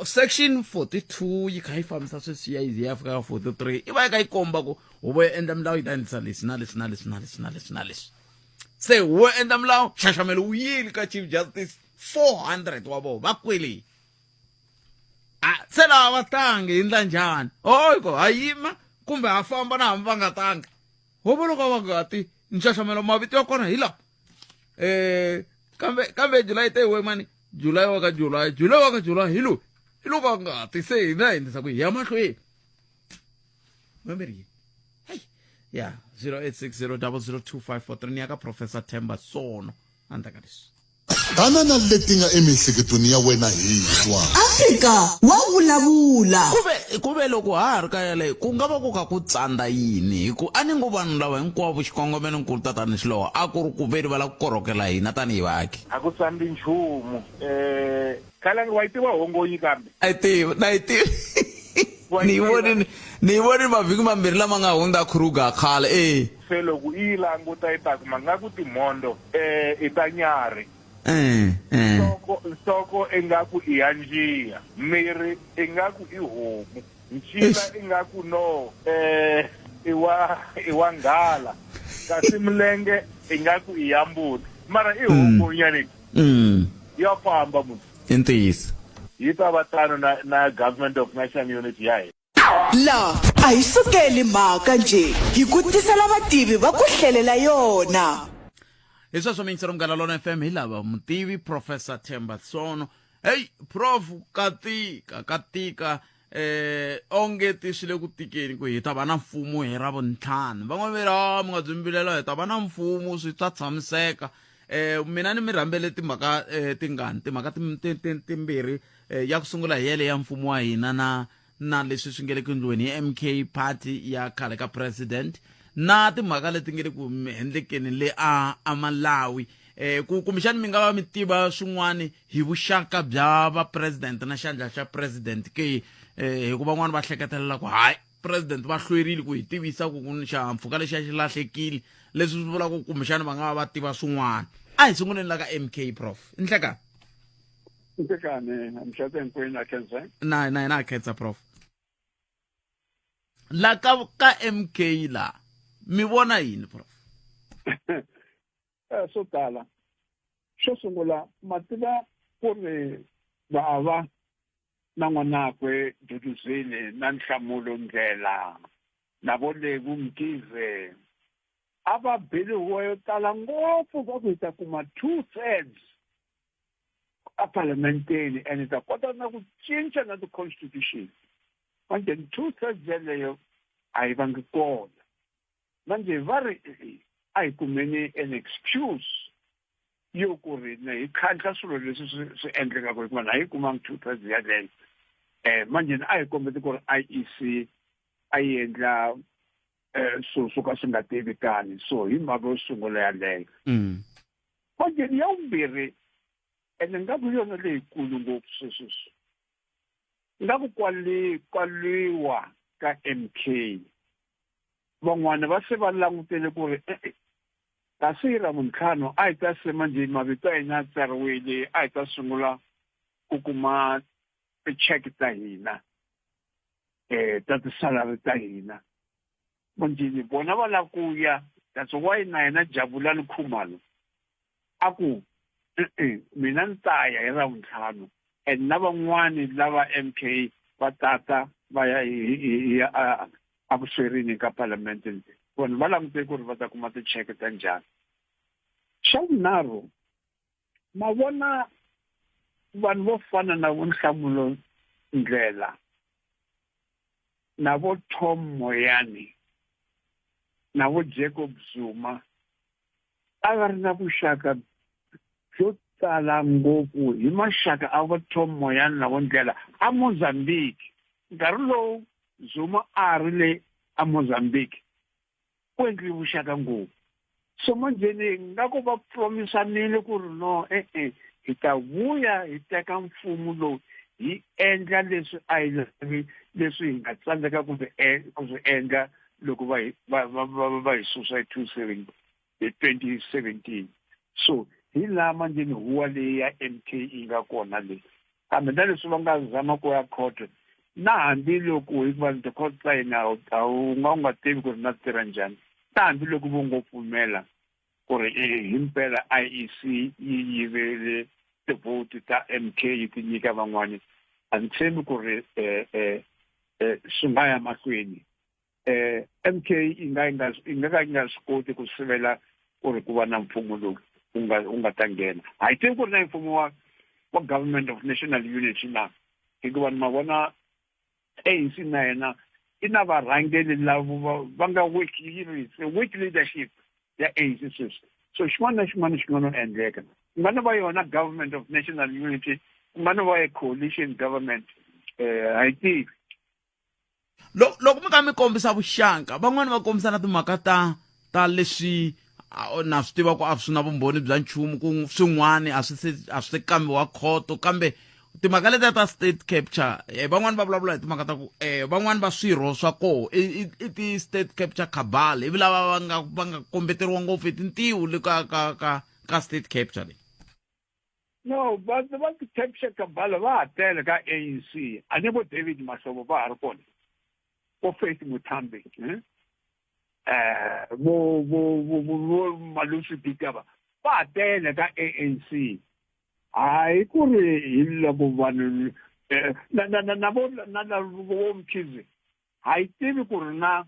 Section 42 yi kha yi fambisa sweswiya, yi ya fika ka 43, i va yi kha yi komba ku huvo yo endla milawu yi ta endlisa leswi na leswi na leswi na leswi na leswi na leswi. Se wo endla milawu, nxaxamelo wu yile ka Chief Justice 400 wa vona va kwele. A se lava va tangi hi ndla njhani? Oyiko ha yima kumbe ha famba na hambi va nga tangi. Ho loko va nga ti nxaxamelo mavito ya kona hi lawa. Kambe July te we mani July wa ka July, July wa ka July hi loyi. Hi loko a nga ti se hina hi endlisa ku hi ya mahlweni. Mambirhi. Hey. Ya, 0860002543 ni ya ka Professor Themba Sono. Endzhaku ka leswi. Tana na leti nga emiehleketweni ya wena hi twa. Afrika wa vulavula. Kuve kuve loko ha ha ri ka yaleyo ku nga va ku kha ku tsandza yini hi ku a ni ngo vanhu lava hinkwavo xikongomelo nkulu tatani Xilowa a ku ri ku veri va lava ku korhokela hina tanihi vaaki. A ku tsandzi nchumu. Eh, Khalangi wa yi tiva hongonyi kambe? A yi tiva, na yi tiva. Ni yi vonile, ni yi vonile mavhiki mambirhi lama nga hundza Kruger khale, e. Se loko i yi languta i ta kuma nga ku timhondzo i ta nyarhi. Nhloko, nhloko ingaku i ya njiya, miri ingaku i homu, ncila ingaku no i wa i wa nghala, kasi milenge ingaku i ya mbuti. Mara i hongonyani. Ya famba munhu. I ntiyiso. Yi ta va tano na na Government of National Unity ya hina. La a hi sukeli mhaka njhe, hi ku tisela vativi va ku hlelela yona. Hi sweswo miyingiseri Munghana Lona FM hi lava mutivi Professor Themba Sono. Hey prof ka tika ka tika eh onge ti swi le ku tikeni ku hi ta va na mfumo hi ra vuntlhanu van'wana va ri ah mi nga byi mbilela hi ta va na mfumo swi ta tshamiseka eh mina ni mi rhambele timhaka eh, tingani timhaka timbirhi eh, ya ku sungula hi yele ya mfumo wa hina na na leswi swi nge le ku endliweni hi MK party ya khale ka president na timhaka leti nge le ku endlekeni le a a Malawi eh ku kumbexani mi nga va mi tiva swin'wani hi vuxaka bya va president na xandla xa president ke eh hikuva van'wani va hleketelela ku hayi president va hlwerile ku hi tivisa ku ku ni xihahampfhuka lexiya xi lahlekile leswi swi vulaka ku kumbexani va nga va va tiva swin'wana a hi sunguleni la ka MK prof nhlekani Nhlekani mixato hinkwenu a khensa na na yena a khensa prof la ka ka MK la mi vona yini prof eh, swo tala xo sungula ma tiva ku ri bava na n'wanakwe Duduzile na Nhlamulo Ndlela na vo Levu Mkize a va bele huwa yo tala ngopfu va ku hi ta kuma two thirds apalamenteni and hi ta kota na ku cinca na ti-constitution manje two thirds yeleyo a yi vangi kona manje va ri a hi kumeni an excuse yo ku ri na hi khandla swilo leswi swi swi endlekaka hikuva na yi kumangi two thirds yaleyo um manje a hi kombeti ku ri I E C a yi endla um swilo swo ka swi nga tivikani so hi mhaka yo sungula yaleyo mm. manje ya vumbirhi ene nga ku yona leyikulu ngopfu swesweswi nga ku kwali kwaliwa ka M_K van'wana va se va langutele ku ri e-e kasi hi Ravuntlhanu a hi ta se manjhe mavito ya hina ya tsariwile a hi ta sungula ku kuma ti-check ta hina um ta ti-salary ta hina manjheni vona va lava ku ya that's why na yena Jabulani Khumalo a ku e-e mina ni ta ya hi Ravuntlhanu and na van'wani lava M_K va tata va ya hi ya a a ku swerini ka palamende vanhu va langute ku ri va ta kuma ticheke ta njhani xa vunharhu ma vona vanhu vo fana na vo Nhlamulo Ndlela na vo Tom Moyane na vo Jacob Zuma a va ri na vuxaka byo tala ngopfu hi maxaka a vo Tom Moyane na vo Ndlela a Mozambique nkarhi lowu Zuma a ri le a Mozambique ku endliwe vuxaka ngopfu so manjheni nga ku va promisanile ku ri no e-e hi ta vuya hi teka mfumo lowu hi endla leswi a hi lavi leswi hi nga tsandzeka ku swi ku swi endla loko va hi va va va va hi susa hi two seven hi 2017 so hi laha manjheni huwa leyi ya M_K yi nga kona leyi kambe na leswi va nga zama ku ya court na hambiloko hikuva ti-court ta hina a wu nga u nga tivi ku ri na tirha njhani na hambiloko vo ngo pfumela. ku ri himpela IEC yi yivele tivhoti ta MK yi ti nyika van'wani a ni tshembi ku ri swi nga ya mahlweni MK yi nga yi nga yi nga ka yi nga swi koti ku sivela ku ri ku va na mfumo lowu wu nga wu nga ta nghena a hi tivi ku ri na mfumo wa wa government of national unity na hikuva ni ma vona ANC na yena i na varhangeri lava va va nga weak yini weak leadership ya ANC sweswi so xin'wana na xin'wana xi nga no endleka ku nga no va yona government of national unity ku nga no va a coalition government eh a hi tivi loko mi ka mi kombisa vuxaka van'wani va kombisa na timhaka ta ta leswi na swi tiva ku a swi na vumbhoni bya nchumu ku swin'wani a swi se a swi se kambiwa khoto kambe timhaka letiya ta state capture eh, van'wani va vulavula hi timhaka ta ku eh, van'wani va swirho swa koho i, i, i ti-state capture cabal ivi lava va nga va nga kombeteriwa ngopfu hi tintiho le ka ka ka ka state capture leyi no va va ti-capture cabal va ha tele ka ANC a ni vo David Mahlobo va ha ri kona vo Faith Muthambi eh? eh vo vo vo vo Malusi Gigaba va ha tele ka ANC hayi ku ri hi loko vanhu eh, na na na na vo na na vo Mkhize ha yi tivi ku ri na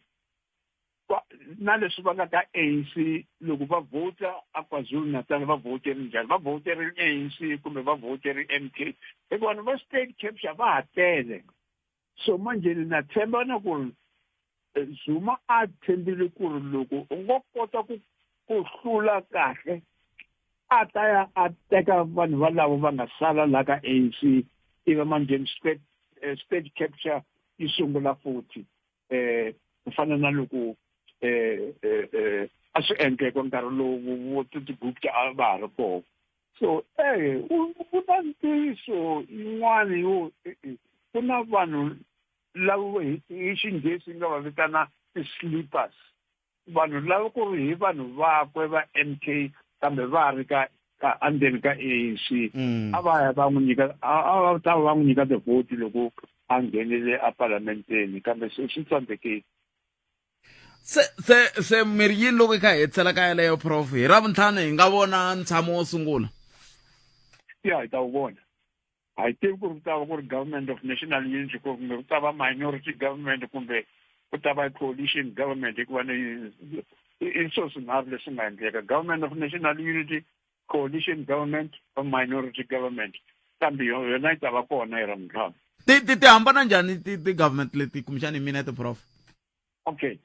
na leswi va nga ka ANC loko va vhota a KwaZulu-Natal va vhoteri njhani va vhoteri ANC kumbe va vhoteri MK hikuva vanhu va state capture va ha tele so manje ni na tshemba na ku ri eh, Zuma a tshembile ku ri loko u ngo kota ku ku hlula kahle a ta ya a teka vanhu valavo va nga sala la ka ANC ivi manjheni state, eh, state capture yi sungula futhi eh ku fana na loko eh eh, eh a swi endleka nkarhi lowu vo ti-gupta a va ha ri kona so eh ku na ntiyiso yin'wana yo ku na vanhu lava hi xinghezi nga va vitana ti-sleepers vanhu lava ku ri hi vanhu vakwe va MK kambe va ri ka ka endzeni ka ANC mm. a va ya va n'wi nyika a va ta va n'wi nyika tivhoti loko a nghenile apalamenteni kambe swi tsandzekile se se se miri yini loko yi kha hetisela ka yeleyo prof hi ravuntlhanu hi nga vona ntshamo wo sungula ya hi ta wu vona a hi tivi ku ri ku ta va ku ri government of national unity kumbe ku ta va minority government kumbe ku ta va coalition government hikuva ni i swilo swinharhu leswi nga endleka government of national unity coalition government or minority government kambe yona yi ta va kona hi ravuntlhanu ti ti ti hambana njhani ti ti-government leti kumbexani hi mina ti-prof okay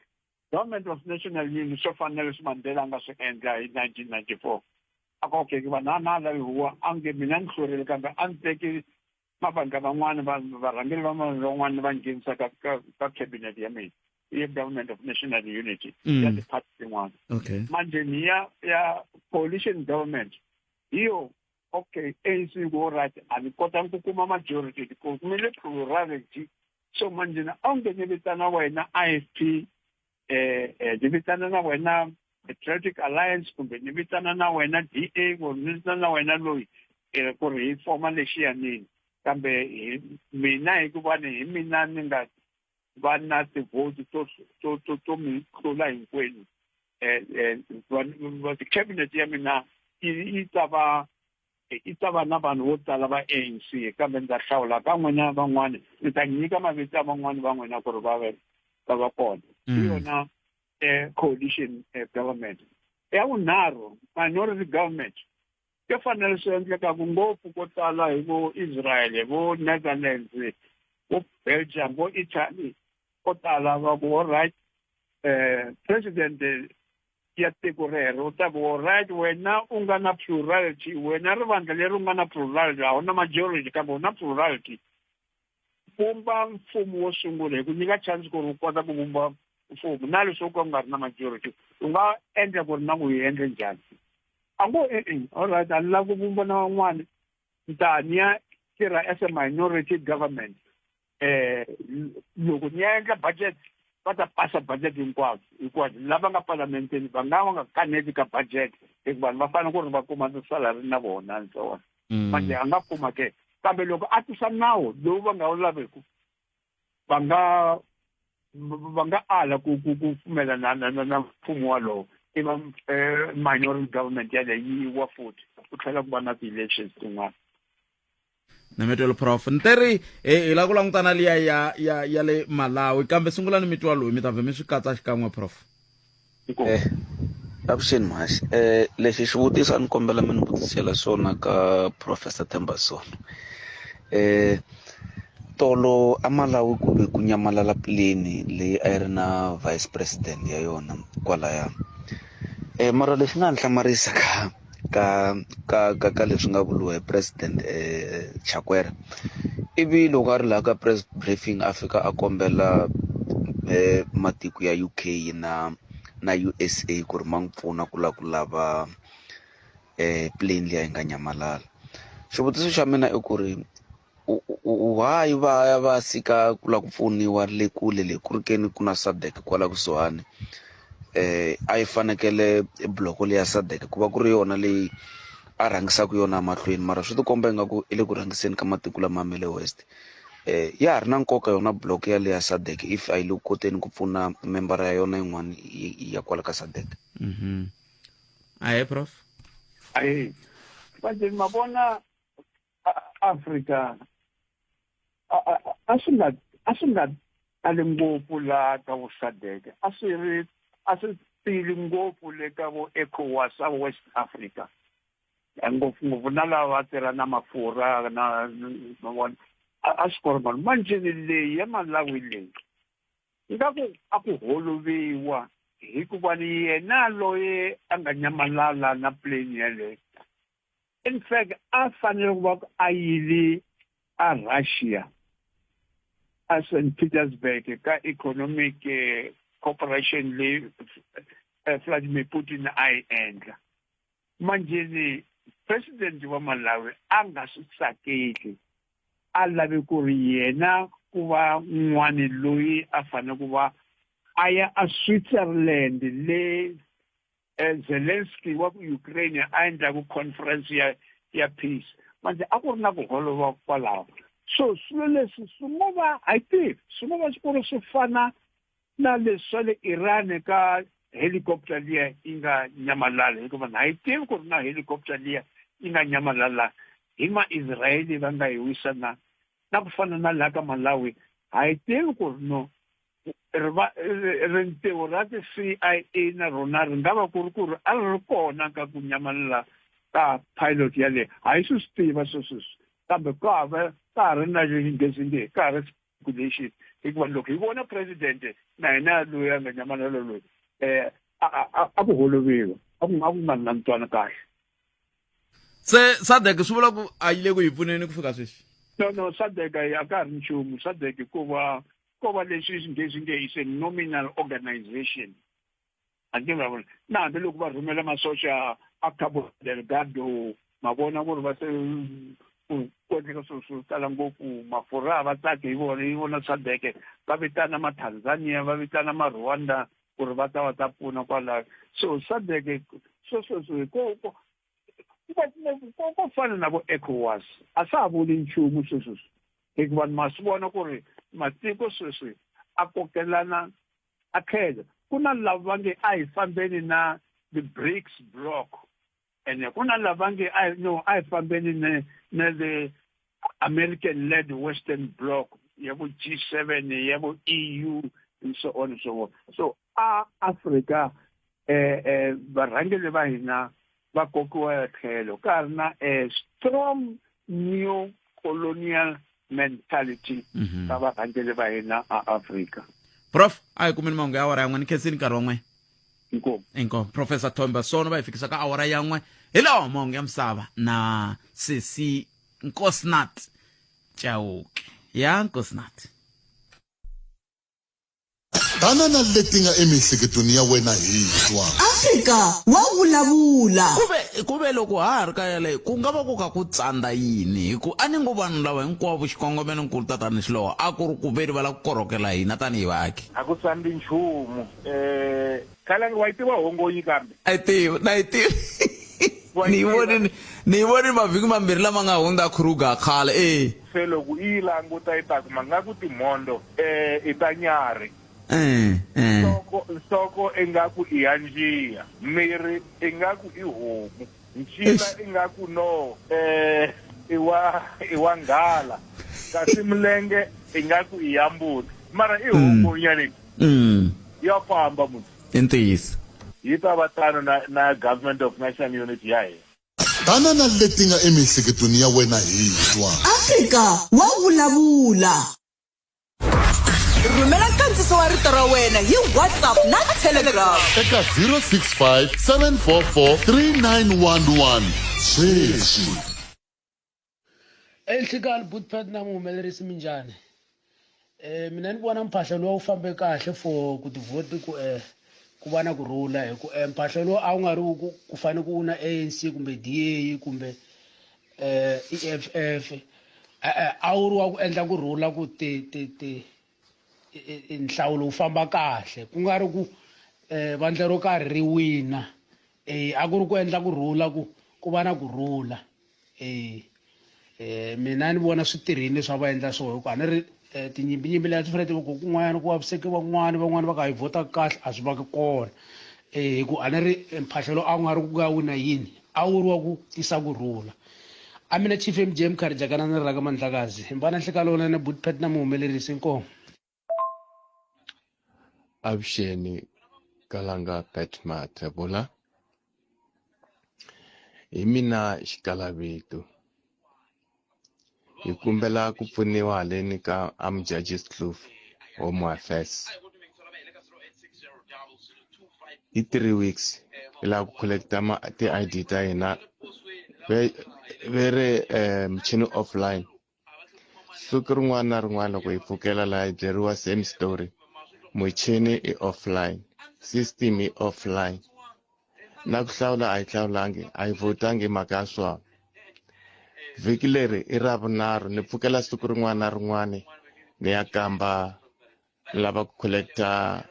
government of national unity swo fana na leswi mandela a nga swi endla hi 1994 a ku okay vanhu a na lavi huwa a nge mina ni hlurile kambe a ni teki mavandla van'wana varhangeri va mavandla van'wana va nghenisa ka ka ka cabinet ya mina ya government of national unity mm. ya ti-party tin'wana okay. manje ni ya ya coalition government hi yo okay ANC ku right a ni kotanga ku kuma majority ku kumile plurality so manje na onge ni vitana wena IFP eh, eh ni vitana na wena Patriotic Alliance kumbe ni vitana na wena DA kumbe ni vitana na wena loyi eh, ku ri hi foma lexiyanini kambe hi mina hikuva ni hi mina ni nga va na tivhoti to to to to mi tlula hinkwenu eh, eh, cabinet ya mina yi ta va yi ta va na vanhu vo tala va ANC kambe ndza hlawula ka n'wina van'wana ni ta nyika mavito ya van'wana va n'wina ku ri va ve va va kona hi mm. yona eh, coalition eh, government ya vunharhu minority government yo fanele swi endlekaku ngopfu ko tala hi vo Israel vo Netherlands vo Belgium vo Italy ko tala va ku all right eh president ya tiko rero u ta ku alright wena u nga na plurality wena rivandla leri u nga na plurality a wu na majority kambe u na plurality vumba mfumo wo sungula hi ku nyika chance ku ri u kota ku vumba mfumo na leswi u ka u nga ri na majority u nga endla ku ri na ku yi endle njhani a ngo e-e alright a ni lavi ku vumba na van'wana ni ta ni ya tirha as a minority government eh loko ni ya endla budget va ta pasa budget hinkwayo hikuva lava nga palamenteni va nga va nga kaneti ka budget hikuva vanhu va fanele ku ri va kuma tisalari na vona and so on mm. manje a nga kuma ke kambe loko a tisa nawu lowu va nga wu laveku va nga va nga ala ku ku ku pfumela na na na mfumo walowo Iva minority government yaleyo yi wa futhi ku tlhela ku va na ti-elections tin'wana. Na mi twelo prof ni teri hi lava ku langutana liya ya ya ya le Malawi kambe sungulani mi twa loyi mi ta vhe mi swi katsa xikan'we prof. Eh avuxeni mhaxi eh lexi xivutiso a ni kombela mi ni vutisela xona ka professor Themba Sono eh tolo a Malawi ku ve ku nyamalala plane leyi a yi ri na vice president ya yona kwalaya eh mara lexi nga ni hlamarisa ka ka ka ka ka leswi nga vuriwa hi president Chakwera ivi loko a ri laha ka press briefing a fika a kombela matiko ya U_K na na U_S_A ku ri ma n'wi pfuna ku lava ku lava plane liya yi nga nyamalala xivutiso xa mina i ku ri why va ya va sika ku lava ku pfuniwa le kule le ku ri ke ni ku na SADC kwala kusuhani a yi fanekele block leya SADC ku va ku ri yona leyi a rhangisaka yona mahlweni mara swi tikomba ingaku i le ku rhangiseni ka matiko lama ma le west ya ha ri na nkoka yona block yaleya SADC if a yi le ku koteni ku pfuna membara ya yona yin'wana ya kwala ka SADC. Ahee prof. Ahee ma vona Afrika a swi nga a swi nga tali ngopfu laha ka vo SADC a swi ri a swi tili ngopfu le ka vo ECOWAS a West Africa ngopfungopfu na lava va tirha na mafurha na mavona a swi kona mani manjheni leyi ya Malawi leyi nga ku a ku holoviwa hikuva ni yena loyi a nga nyamalala na plane yeleyo in fact a fanele ku va a yile a Russia a St Petersburg ka economic cooperation leyi Vladimir Putin a yi endla manjheni president wa Malawi a nga swi tsakeli a lave ku ri yena ku va n'wani loyi a fanele ku va a ya a Switzerland le Zelensky wa ku Ukraine a endlaku conference ya ya peace manje a ku ri na ku holova kwalaho so swilo leswi swi ngo va a yi tivi swi ngo va swi ku ri swi fana na leswi swa le Iran ka helicopter liya yi nga nyamalala hikuva na yi tivi ku ri na helicopter liya yi nga nyamalala hi ma-Israeli va nga yi wisa na na ku fana na laha ka Malawi ha yi tivi ku ri no ri va rintiho ra ti-C_I_A na rona ri nga va ku ri ku ri a ri ri kona ka ku nyamalala ka pilot yaleyo a yi swi swi tiva swesweswi kambe ka ha va ka ha ri na xinghezi nge ka ha ri speculation hikuva loko hi vona president na hina loyi a nga nyamalala loyi um a ku holoviwa a ku a ku nga ri na ntwano kahle se SADC swi vula ku a yi le ku hi pfuneni ku fika sweswi no no SADC a ka ha ri nchumu SADC ko va ko va leswi xinghezi nge is a nominal organization a nge vulavula na hambiloko va rhumela masocha a Cabo Delgado ma vona ku ri va se ku ku endleka swilo swo tala ngopfu mafurha a va tsaki hi vona hi vona SADC va vitana ma-Tanzania va vitana ma-Rwanda ku ri va ta va ta pfuna kwalaho so SADC swesweswo ko ko ko ko fana na vo ECOWAS a swa ha vuli nchumu sweswi hikuva ma swi vona ku ri matiko sweswi a kokelana a tlhelo ku na lava va nge a hi fambeni na the BRICS bloc ene ku na lava nge a no a hi fambeni na na the American led Western bloc ya vo G7 ya vo EU and so on and so on so a Africa eh eh varhangeri va hina va kokiwa tlhelo ka ha ri na a strong new colonial mentality ka varhangeri va hina a Africa prof a hi kumeni mahungu ya awara yan'we ni khensini nkarhi wa n'we inkomu inkomu professor Thomba Sono va hi fikisa ka awara yan'we hi lawa mahungu ya misava na sesi Nkosinathi Chauke ya Nkosinathi Tana na leti nga emiehleketweni ya wena hi twa. Afrika wa vulavula. Kuve kuve loko ha ha ri ka yaleyo ku nga va ku kha ku tsandza yini hi ku a ni ngo vanhu lava hinkwavo xikongomelonkulu tatani Xilowa a ku ri ku veri va lava ku korhokela hina tanihi vaaki. A ku tsandzi nchumu. Khalangi wa yi tiva hongonyi kambe? A yi tivi na yi tivi ni yi vonini ni yi vonini mavhiki mambirhi lama nga hundza Kruger khale e. Se loko i yi languta i ta kuma nga ku timhondzo i ta nyarhi. Eh, eh. Nhloko nhloko ingaku i ya njiya, miri ingaku i homu, ncila ingaku no eh i wa i wa nghala, kasi milenge ingaku i ya mbuti. Mara i homu nyani ya famba munhu. I ntiyiso. Yi ta va tano na na Government of National Unity ya hina. Tana na leti nga emiehleketweni ya wena hi twa. Afrika wa vulavula. Rhumela nkandziso wa rito ra wena hi WhatsApp na Telegram. Eka 065 744 3911 sweswi. Enhlikani Bootpad na muhumelerisi minjhani? Eh mina ni vona mphahlo lowu wu fambe kahle for ku tivhoti ku eh ku va na ku rhula hi ku eh, mphahlo lowu a wu nga ri ku ku fanele ku na ANC kumbe DA kumbe eh EFF eh, a wu ri wa ku endla ku rhula ku ti ti ti nhlawulo wu famba kahle ku nga ri ku eh vandla ro karhi ri wina eh a ku ri ku endla ku rhula ku ku va na ku rhula eh eh mina ni vona swi tirhile leswi a va endla swona hikuva a ni ri eh, tinyimpinyimpi leti ti fanele ti va ku kun'wanyana ku vaviseke van'wani van'wani va ka hi vhota kahle a swi vaki kona eh hi ku a ni ri mphahlelo a wu nga ri ku ya wina yini a wu ri wa ku tisa ku rhula a mina chief mgm kharijakana ni raka mandlakazi hi mbana nhlekalo wona na bootpet na muhumelerisi inkomo Avuxeni Kalanga Pat Mathebula hi mina Xikalavito hi kombela ku pfuniwa haleni ka Amjudges Kloof Home Affairs hi 3 weeks hi lava ku collect ma ti-I_D ta hina ve ve ri michini offline Siku rin'wana na rin'wana loko hi pfukela laha hi byeriwa same story muchini i offline system i offline na ku hlawula a hi hlawulangi a hi vhotangi hi mhaka ya swona vhiki leri i ra vunharhu ni pfukela siku rin'wana na rin'wana ni ya kamba ni lava ku collecta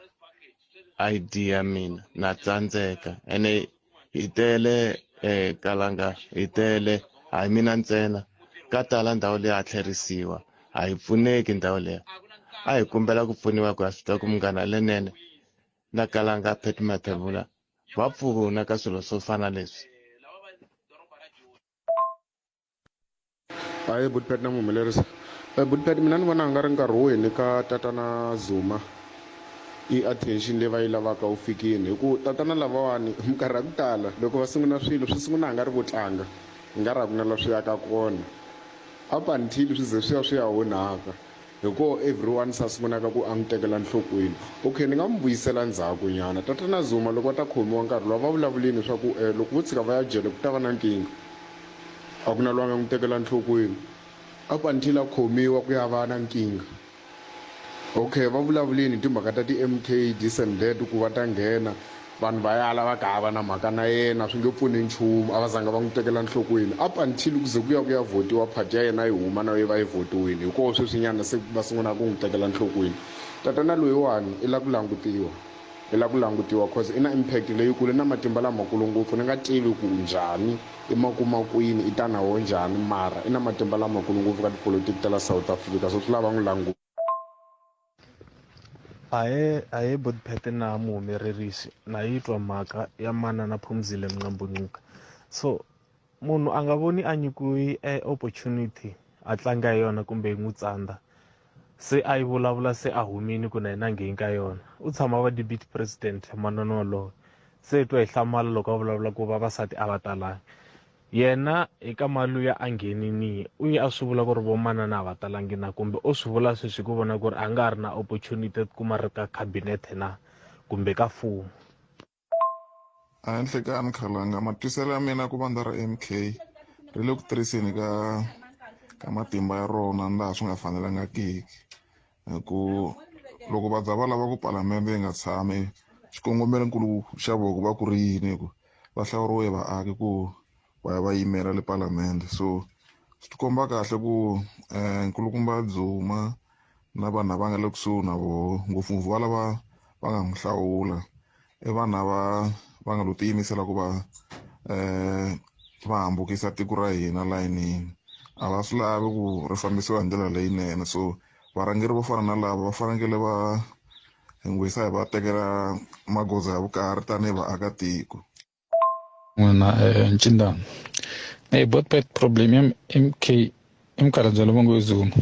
ID ya mina na tsandzeka ene hi tele eh kalanga hi tele a hi mina ntsena ka tala ndhawu leyi a tlherisiwa a yi pfuneki ndhawu leyi a hi kombela ku pfuniwa ku ya swi tiva ku munghana lenene na kalanga Pat Mathebula va pfuna ka swilo swo fana leswi. Ahee buti Pat na muhumelerisi. Eh, buti Pat mina ni vona nga ri nkarhi wo hi nyika tatana Zuma i attention leyi va yi lavaka wu fikini hi ku tatana lavawani minkarhi ya ku tala loko va sungula swilo swi sungula nga ri vo tlanga hi nga ri a ku na la swi yaka kona up until swi ze swi ya swi ya onhaka hi ko everyone sa sungulaka ku a n'wi tekela nhlokweni okay ni nga n'wi vuyisela ndzhaku nyana tatana Zuma loko va ta khomiwa nkarhi lowa va vulavulini leswaku um loko vo tshika va ya jele ku ta va na nkingha a ku na loyi a nga n'wi tekela nhlokweni up until a khomiwa ku ya va na nkingha okay va vulavulini hi timhaka ta ti-M_K this and that ku va ta nghena vanhu va yala va ka va na mhaka na yena swi nge pfuni nchumu a va zanga va n'wi tekela nhlokweni up until ku ze ku ya ku ya vhotiwa party ya yena yi huma na yi va yi vhotiwile hi koho sweswinyana se va sungula ku n'wi tekela nhlokweni tatana loyiwani i la ku langutiwa i la ku langutiwa cause i na impact leyikulu i na matimba lamakulu ngopfu ni nga tivi ku njhani i ma kuma kwini i ta na wo njhani mara i na matimba lamakulu ngopfu ka tipolotiki ta la South Africa so swi lava n'wi languta. Ahee ahee Botpete na muhumelerisi na yi twa mhaka ya manana Phumzile Mncambuncika so munhu a nga voni a nyikiwi e opportunity a tlanga hi yona kumbe yi n'wi tsandza se a yi vulavula se a humini ku na yena a ngheni ka yona u tshama va deputy president manana walowo se hi twa hi hlamala loko a vulavula ku vavasati a va talangi yena eka maluya a nghenini u ye a swi vula ku ri vo manana a va talangi na kumbe o swi vula sweswi ku vona ku ri a nga ha ri na opportunity yo tikuma ri ka cabinet na kumbe ka mfumo. A hi nhlekani khalanga matwiselo ya mina ku vandla ra M_K ri le ku tirhiseni ka ka matimba ya rona laha swi nga fanelangiki hi ku loko va za va lava ku palamende yi nga tshami xikongomelonkulu xa vona ku va ku ri yini hi ku va hlawuriwe hi vaaki ku va ya va yimela le palamende so swi ti komba kahle ku nkulukumba Zuma na vanhu lava nga le kusuhi na voho ngopfungopfu va lava va nga n'wi hlawula i vanhu lava va nga lo tiyimisela ku va va hambukisa tiko ra hina layinini a va swi lavi ku ri fambisiwa hi ndlela leyinene so varhangeri vo fana na lava va fanekele va Hi ngwisa hi va tekela magoza ya vukarhi tanihi vaakatiko. N'wina Ncindana hey botpet problem ya MK i mukhalabye lowu ngo Zuma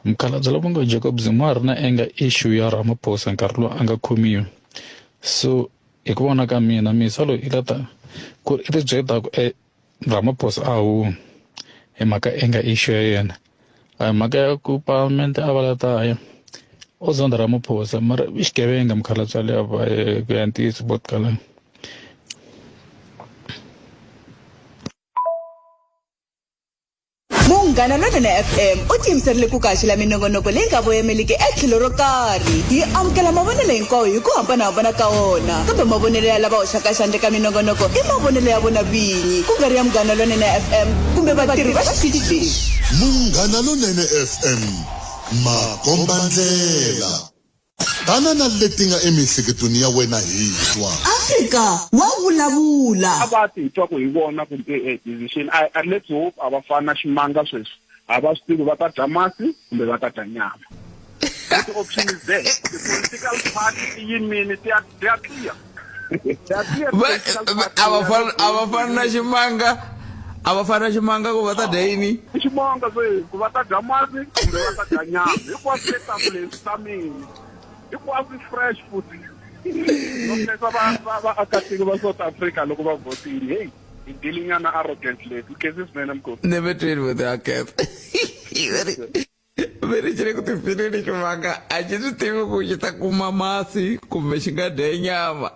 mukhalabye lowu ngo Jacob Zuma a ri na anger issue ya Ramaphosa nkarhi lowu a nga khomiwa so hi ku vona ka mina misa loyi i lata ku i tibyela ku Ramaphosa a humi hi mhaka anger issue ya yena a hi mhaka ya ku parliament a va la ta ya u zonda Ramaphosa mara i xigevenga mukhalabye loyi ku ya ntiyiso botkalanga. Munghana Lonene FM u tiyimiserile ku kaxela minongonoko leyi nga voyameliki etlhelo ro karhi. Hi amukela mavonelo hinkwawo hi ku hambanahambana ka wona, kambe mavonelo ya lava hoxaka xandla eka minongonoko i mavonelo ya vona vinyi, ku nga ri ya Munghana Lonene FM kumbe vatirhi va xitichi lexi. Munghana Lonene FM, makombandlela. Tana na leti nga emiehleketweni ya wena hi twa. Afrika wa vulavula. A va ti twa ku hi vona ku decision a let's hope a va fani na ximanga sweswi a va swi tivi va ta dya masi kumbe va ta dya nyama the option is there the political party ti yimini ti ya ti ya clear a va fani a va fani na ximanga a va fani na ximanga ku va ta dya yini i ximanga se ku va ta dya masi kumbe va ta dya nyama hinkwaswo le tafuleni swi tamile hinkwaswo fresh futhi no khensa va va vaakatiko va South Africa loko va vhotile hey hi dilinyana arrogant leyi khensi swinene mkhosi ne ve twini vo ti akhetsa Veri xi le ku tifileni ximanga a xi swi tivi ku xi ta kuma masi kumbe xi nga dya nyama.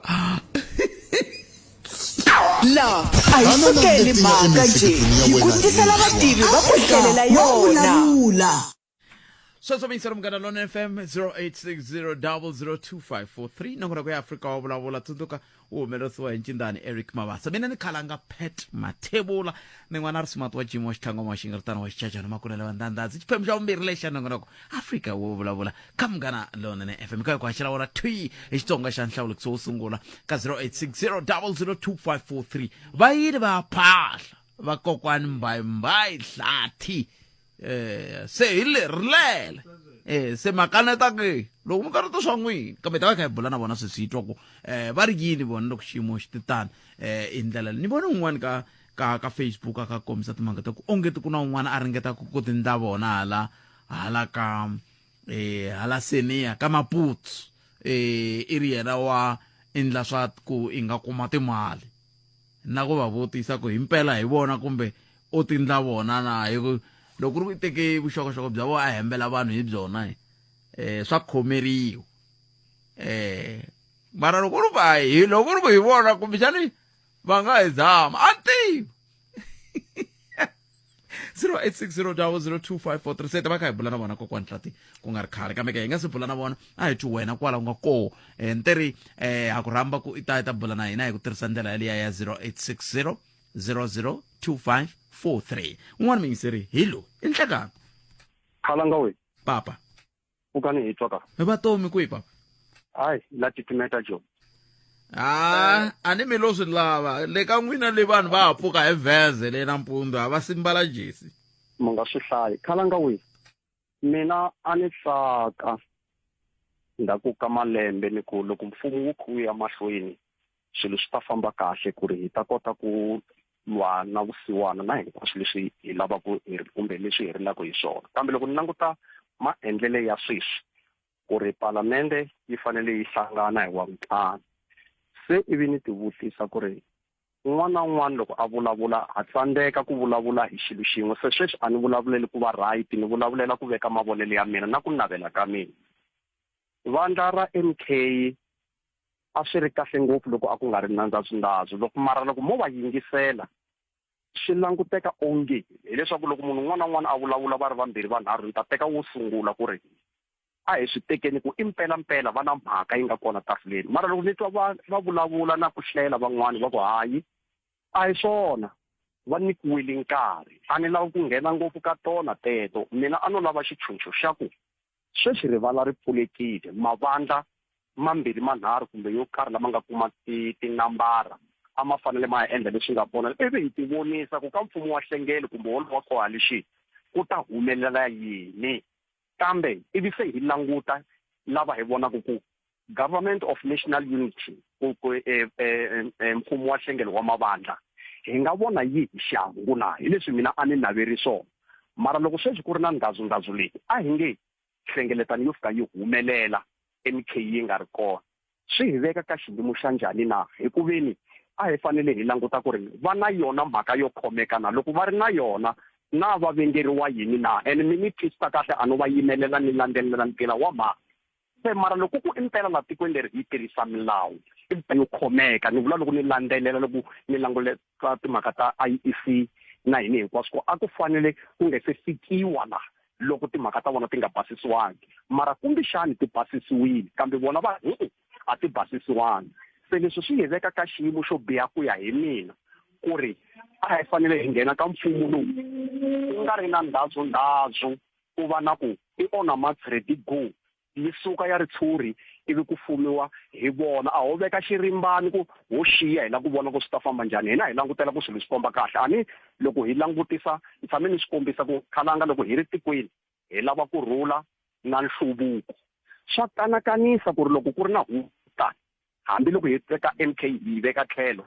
La a hi sukeli mhaka njhe hi ku tisela vativi va ku hlelela yona. Sweswo miyiselo Munghana Lonene FM 0860002543 nongonoko ya Afrika wa vulavula tsundzuka wu humelerisiwa hi ncindani Eric Mabasa mina ni khalanga Pat Mathebula ni n'wana ri smart wa Jim wa xitlhangoma wa xingaritana wa xichachana makunele wa ndandhazi xiphemu xa vumbirhi lexi xa nongonoko Afrika wo vulavula ka Munghana Lonene FM ka hi ku haxela wona thwi hi Xitsonga xa nhlawulekiso wo sungula ka 0860002543 va yile va ya phahla vakokwani mbayimbayi hlathi eh se hi le rilele eh se makaneta ke loko mi karata swa n'wina kambe ta va kha hi bula na vona sweswi hi twa ku eh va ri yini vona loko xiyimo xi titana eh hi ndlela ni vona un'wana ka ka ka Facebook a ka kombisa timhaka ta ku onge ti ku na un'wana a ringetaka ku tindla vona hala hala ka eh hala Seniya ka Maputsu eh i ri yena wa endla swa ku i nga kuma timali na ku va vutisa ku himpela hi vona kumbe u tindla vona na hi ku loko ku ri ku i teke vuxokoxoko bya vona a hembela vanhu hi byona eh swa khomeriwa eh mara loko ri va hi loko ri ku hi vona kumbexani va nga hi zama a ni tivi 0860002543 se ta va kha hi bula na vona kokwani tlati ku nga ri khale kambe ke hi nga se bula na vona a hi twi wena kwala u nga koho um ni ri um ha ku rhamba ku i ta i ta bula na hina hi ku tirhisa ndlela yaliya ya 0860 002543 un'wana muyingiseri hi loyi i nhlekani khalanga we papa pfukani hi twa ka hi vatomi kwihi papa hayi la titimeta jo a a ni mi lo swi lava le ka n'wina le vanhu va ha pfuka hi vheze le nampundzu a va simbala jesi mi nga swi hlayi khalanga we Mina a ni tsaka ndzhaku ka malembe ni ku loko mfumo wu kha wu ya mahlweni swilo swi ta famba kahle ku ri hi ta kota ku lwa na vusiwana na hinkwaswo leswi hi lavaka hi kumbe leswi hi rilaka hi swona kambe loko ni languta maendlele ya sweswi ku ri palamende yi fanele yi hlangana hi Wavuntlhanu se ivi ni tivutisa ku ri Un'wana na un'wana loko a vulavula ha tsandzeka ku vulavula hi xilo xin'we. Se sweswi a ni vulavuleli ku va right, ni vulavulela ku veka mavonelo ya mina na ku navela ka mina. Vandla ra MK a swi ri kahle ngopfu loko a ku nga ri na ndzazundzazu. Loko mara loko mo va yingisela swi languteka onge hileswaku loko munhu un'wana na un'wana a vulavula va ri vambirhi vanharhu ni ta teka wo sungula ku ri a hi swi tekeni ku i mpelampela va na mhaka yi nga kona tafuleni mara loko ni twa va va vulavula na ku hlela van'wani va ku hayi a hi swona va nyikiwile nkarhi a ni lavi ku nghena ngopfu ka tona teto mina a no lava xitshunxo xa ku sweswi rivala ri pfulekile mavandla mambirhi manharhu kumbe yo karhi lama nga kuma tinambara a ma fanele ma ya endla leswi nga kona ivi hi tivonisa ku ka mfumo wa hlengelo kumbe wolowo wa coalition ku ta humelela yini kambe ivi se hi languta lava hi vonaka ku Government of National Unity ku ku e, e, e, mfumo wa nhlengelo wa mavandla hi nga vona yihi xihangu na hi leswi mina a ni naveri swona mara loko sweswi ku ri na ndhazundhazu leyi a hi nge nhlengeletano yo fika yi humelela MK yi nga ri kona swi hi veka ka xiyimo xa njhani na hikuveni a hi fanele hi languta ku ri va na yona mhaka yo khomeka na loko va ri na yona na va vengeriwa yini na and mi ni twisisa kahle a no va yimelela ni landzelela ntila wa mhaka se mara loko ku impela la tikweni leri hi tirhisa milawu i yo khomeka ni vula loko ni landzelela loko ni languleta timhaka ta IEC na hini hinkwaswo ku a ku fanele ku nge se fikiwa la loko timhaka ta vona ti nga basisiwangi mara kumbexani ti basisiwile kambe vona va e a ti basisiwangi se leswi swi hi veka ka xiyimo xo biha ku ya hi mina ku ri a hi fanele hi nghena ka mfumo lowu ku nga ri na ndhazundhazu ku va na ku i on marks ready go yi suka ya ritshuri ivi ku fumiwa hi vona a ho veka xirimbani ku ho xiya hi la ku vona ku swi ta famba njhani hina hi langutela ku swilo swi famba kahle a ni loko hi langutisa ni tshame ni swi kombisa ku khalanga loko hi ri tikweni hi lava ku rhula na nhluvuko swa kanakanisa ku ri loko ku ri na huvo tani hambiloko hi teka MK hi yi veka tlhelo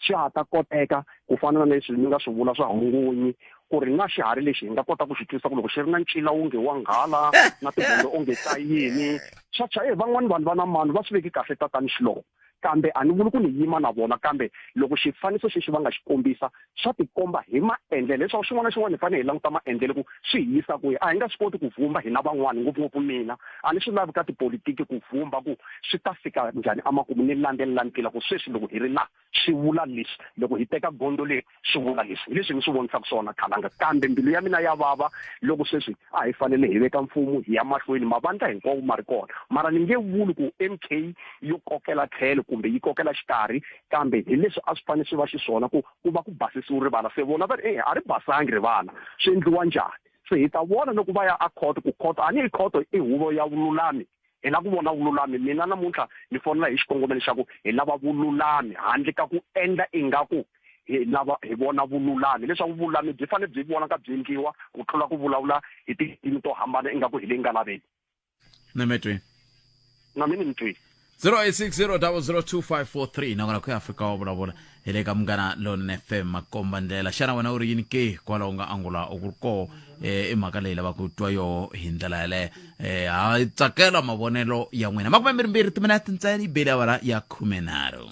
swa ha ta koteka ku fana na leswi mi nga swi vula swa hongonyi ku ri na xiharhi lexi hi nga kota ku xi twisa ku loko xi ri na ncila wonge wa nghala na tibolo onge ta yini swa cha e van'wani vanhu va na mano va swi veki kahle tatani xiloko kambe a ni vuli ku ni yima na vona kambe loko xifaniso xexi va nga xi kombisa swa tikomba hi maendlelo leswaku xin'wana na xin'wana hi fanele hi languta maendlelo ku swi hi yisa kwihi a hi nga swi koti ku vhumba hina van'wana ngopfungopfu mina a ni swi lavi ka tipolitiki ku vhumba ku swi ta fika njhani emakumu ni landzelela ntila ku sweswi loko hi ri la swi vula leswi loko hi teka gondzo leri swi vula leswi hi leswi ni swi vonisaka swona khalanga kambe mbilu ya mina ya vava loko sweswi a hi fanele hi veka mfumo hi ya mahlweni mavandla hinkwawo ma ri kona mara ni nge vuli ku M_K yo kokela tlhelo kumbe yi kokela xikarhi kambe hi leswi a swi fanele swi va xiswona ku ku va ku basisiwe rivala se vona va ri e a ri basangi rivala swi endliwa njhani se hi ta vona loko va ya a khoto ku khoto a ni yi khoto i huvo ya vululami hi lava ku vona vululami mina namuntlha ni fonela hi xikongomelo xa ku hi lava vululami handle ka ku endla ingaku hi lava hi vona vululami leswaku vululami byi fanele byi vonaka byi endliwa ku tlula ku vulavula hi tindzimi to hambana ingaku hi le ngalaveni na mi twini na mi ni mi twini 0860002543 nakona ku ya afrika wa vulavula hi le ka munghana lonene fm makomba ndlela xana wena u ri yini ke kwalaho u nga angula u ku ri koho eh, i mhaka leyi lavaka ku twa yoho hi ndlela yaleyo eh, ha yi tsakela mavonelo ya n'wina makumembirhimbirhi timinete ntsena yi bele awara ya khumenharhu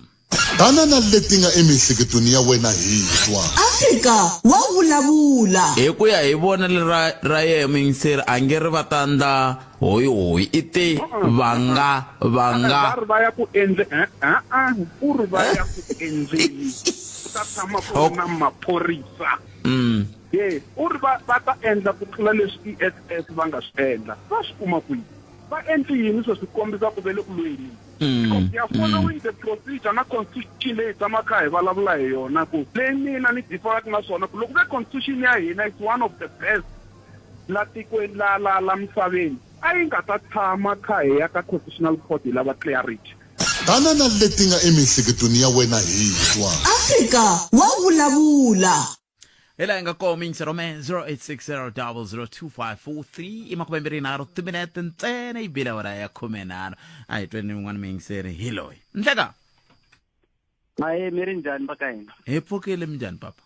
Tana na leti nga emiehleketweni ya wena hi twa. Afrika wa vulavula. Hi ku ya hi vonelo ra ra yehe muyingiseri a nge ri va ta ndla hoyihoyi i te va nga va nga Va ri va ya ku endle e-e u ri va ya ku endleni ku ta tshama ku ri na maphorisa ye u ri va va ta endla ku tlula leswi E_F_F va nga swi endla va swi kuma kwihi va endli yini sweswi ku kombisa ku ve le ku lweni Because they are following the procedure na constitution leyi tshamaka hi vulavula hi yona ku leyi mina ni differaka na swona ku loko ve constitution ya hina is one of the best la tikweni la la la misaveni a yi nga ta tshama kha hi ya ka constitutional court hi lava clarity Tana na leti nga emiehleketweni ya wena hi twa. Afrika wa vulavula. hi laha hi nga kona mintsi rome 0860002543 i makumembirhi nharhu timinete ntsena yi bile awara ya khumenharhu a hi tweni un'wana muyingiseri hi loyi ndleka Ahe mi ri njhani va ka hina? Hi pfukile minjhani papa?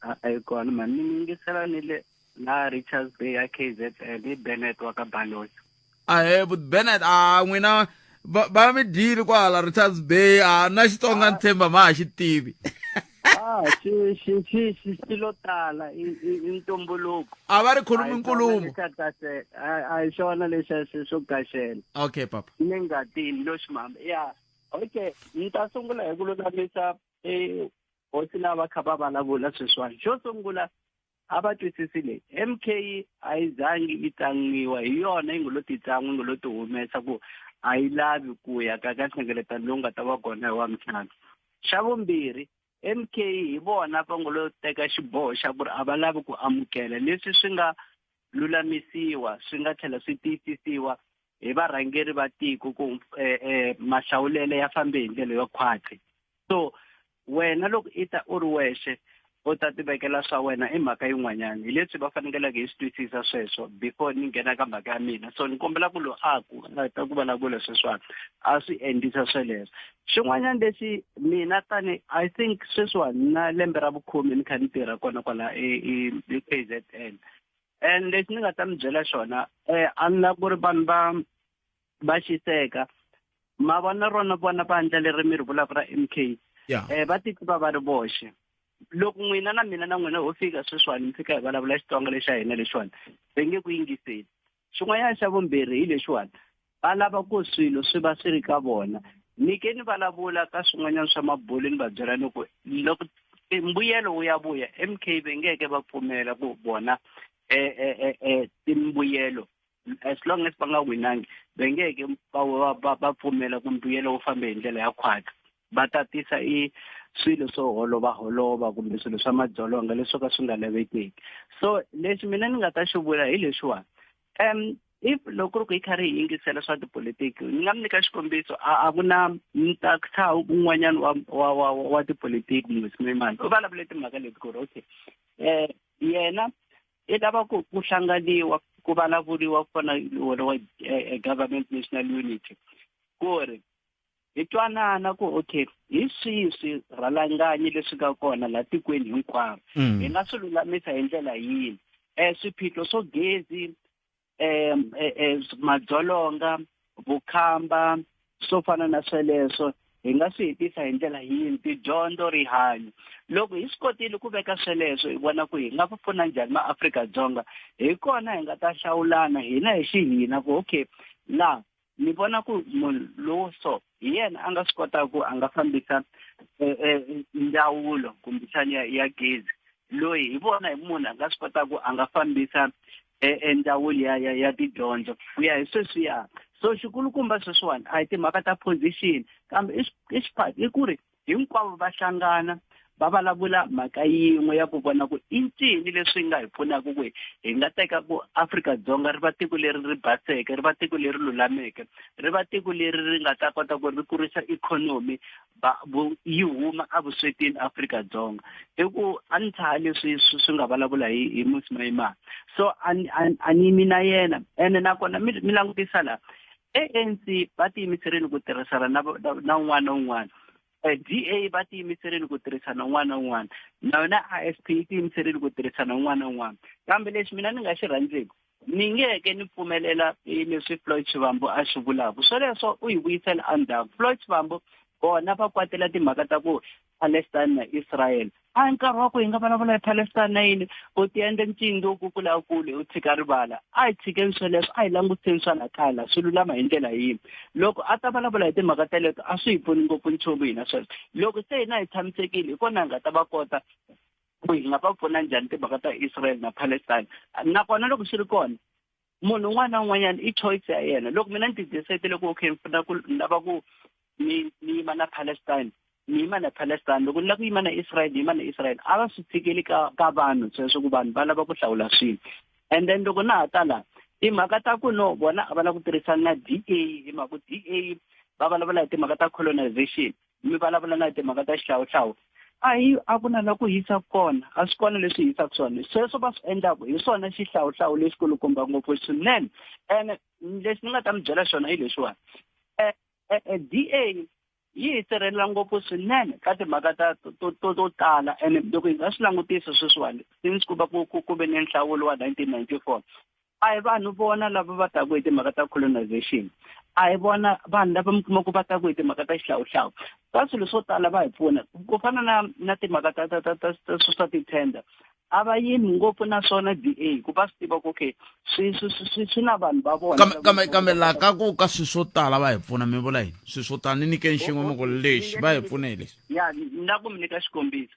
A hi kona mani ni mi yingisela ni le laha Richards Bay ya KZN i Bennett wa ka Baloyi. Ahe but Bennett a n'wina va va mi dyile kwala Richards Bay a na Xitsonga ni tshemba ma ha xi tivi. Ah, xi xi xi xi xi lo tala i i i ntumbuluko. A va ri khulumi nkulumo. A hi xona lexa kahle a hi xona lexa xo gaxela. Okay papa. Ni ngatini lo ximamba. Ya. Okay, ni ta sungula hi ku lulamisa e hosi lava kha va vulavula sweswiwani. Xo sungula a va twisisi leyi MK a yi zangi yi tsan'wiwa hi yona yi ngo lo ti tsan'wa yi ngo lo ti humesa ku a yi lavi ku ya ka ka nhlengeletano lowu nga ta va kona hi wa mintlhanu xa vumbirhi MK hi vona va ngo lo teka xiboho xa ku ri a va lavi ku amukela leswi swi nga lulamisiwa swi nga tlhela swi tiyisisiwa hi varhangeri va tiko ku eh, eh, mahlawulele ya fambe hi ndlela yo khwatsi so wena loko i ta u ri wexe u ta tivekela swa wena i mhaka yin'wanyana hi leswi va fanekeleke hi swi twisisa sweswo before ni nghena ka mhaka ya mina so ni kombela ku loyi a ku a ta ku vulavula sweswiwani a swi endlisa sweleswo xin'wanyana lexi mina tani i think sweswiwani na lembe ra vukhume ni kha ni tirha kona kwala e-K_Z_N and lexi ni nga ta mi byela xona um a ni lava ku ri vanhu va va xiseka ma vona rona vona vandla leri mi ri vulaka ra M_K va titiva va ri voxe loko n'wina na mina na n'wina ho fika sweswiwani mi fika hi vulavula Xitsonga lexa hina lexiwani va nge ku yingiseli xin'wanyana xa vumbirhi hi lexiwani va lava ku swilo swi va swi ri ka vona ni ke ni vulavula ka swin'wanyana swa mabulu ni va byela ni ku loko mbuyelo wu ya vuya M_K va ngeke va pfumela ku vona timbuyelo as long as va nga winangi va ngeke va va va pfumela ku mbuyelo wu fambe hi ndlela ya khwatsi va tatisa i swilo swo holova holova kumbe swilo swa madzolonga leswo ka swi nga lavekeki so lexi mina ni nga ta xi vula hi lexiwani um if loko ku ri ku hi karhi hi yingisela swa tipolitiki ni nga mi nyika xikombiso a ku na ni ta tshaha un'wanyana wa wa wa wa tipolitiki Mmusi u vulavule timhaka leti ku ri okay um yena i lava ku ku hlanganiwa ku vulavuriwa ku fana wona wa government national unity ku ri hi twanana ku okay hi swihi swirhalanganyi leswi nga kona laha tikweni hinkwaro hi nga swi lulamisa hi ndlela yini um swiphiqo swo gezi um madzolonga vukhamba swo fana na sweleswo hi nga swi hetisa hi ndlela yini tidyondzo rihanyo loko hi swi kotile ku veka sweleswo hi vona ku hi nga ku pfuna njhani maAfrika-Dzonga hi kona hi nga ta hlawulana hina hi xihina ku okay laha ni vona ku munhu lowo so hi yena a nga swi kotaka ku a nga fambisa ndzawulo kumbexana ya ya gezi loyi hi vona hi munhu a nga swi kotaka ku a nga fambisa ndzawulo ya ya ya tidyondzo ku ya hi sweswiya so xikulukumba sweswiwani a hi timhaka ta position kambe i i i ku ri hinkwavo va hlangana va vulavula mhaka yin'we ya ku vona ku i ncini leswi nga hi pfunaka ku hi nga teka ku Afrika-Dzonga ri va tiko leri ri baseke ri va tiko leri lulameke ri va tiko leri ri nga ta kota ku ri kurisa ikhonomi va yi huma evuswetini Afrika-Dzonga i ku a ni tshaha leswi swi nga vulavula hi hi Mmusi Maimane so a ni a ni yimi na yena ene nakona mi mi langutisa la ANC va tiyimiserile ku tirhisana na na un'wana na un'wana DA va tiyimiserile ku tirhisana un'wana na un'wana na yona IFP yi tiyimiserile ku tirhisana un'wana na un'wana kambe lexi mina ni nga xi rhandzeki ni ngeke ni pfumelela leswi Floyd Shivambu a swi vulaka swoleswo u yi vuyisela endzhaku Floyd Shivambu vona va kwatela timhaka ta ku Palestine na Israel a hi nkarhi wa ku hi nga vulavula hi Palestine na yini u ti endla ncindi wo kukula kule u tshika rivala a hi tshikeni sweleswo a hi langutiseni swa la kaya la swi lulama hi ndlela yini loko a ta vulavula hi timhaka teleto a swi hi pfuni ngopfu nchumu hina sweswo loko se hina hi tshamisekile hi kona hi nga ta va kota ku hi nga va pfuna njhani timhaka ta Israel na Palestine nakona loko swi ri kona munhu un'wana na un'wanyana i choice ya yena loko mina ni ti decide ku okay ni ku ni lava ku ni ni yima na Palestine ni yima na Palestine loko ni lava ku yima na Israel ni yima na Israel a va swi tshikeli ka ka vanhu sweswo ku vanhu va lava ku hlawula swilo and then loko na ha ta la timhaka ta ku no vona a va lava ku tirhisana na D_A hi mhaka ku D_A va vulavula hi timhaka ta colonization mi vulavula na hi timhaka ta xihlawuhlawu a hi a ku na la ku hisaka kona a swi kona leswi hisaka swona sweswo va swi endlaka hi swona xihlawuhlawu lexikulukumba ngopfu swinene ene lexi ni nga ta mi byela xona hi lexiwani D_A yi hi sirhelela ngopfu swinene ka timhaka ta to to to tala ene loko hi nga swi langutisa sweswiwani since ku va ku ku ku ve ni nhlawulo wa 1994 a hi vanhu vona lava va taku hi timhaka ta colonization a hi vona vanhu lava mi kuma ku va taku hi timhaka ta xihlawuhlawu ka swilo swo tala va hi pfuna ku fana na na timhaka ta ta ta ta ta swa ti-tender a va yimi ngopfu na swona D_A ku va swi tiva ku okay swi swi swi swi na vanhu va vona kambe kambe kambe laha ka ku ka swilo swo tala va hi pfuna mi vula yini swilo swo tala ni nyikeni xin'we mi ku lexi va hi pfune hi lexi ya ni la ku mi nyika xikombiso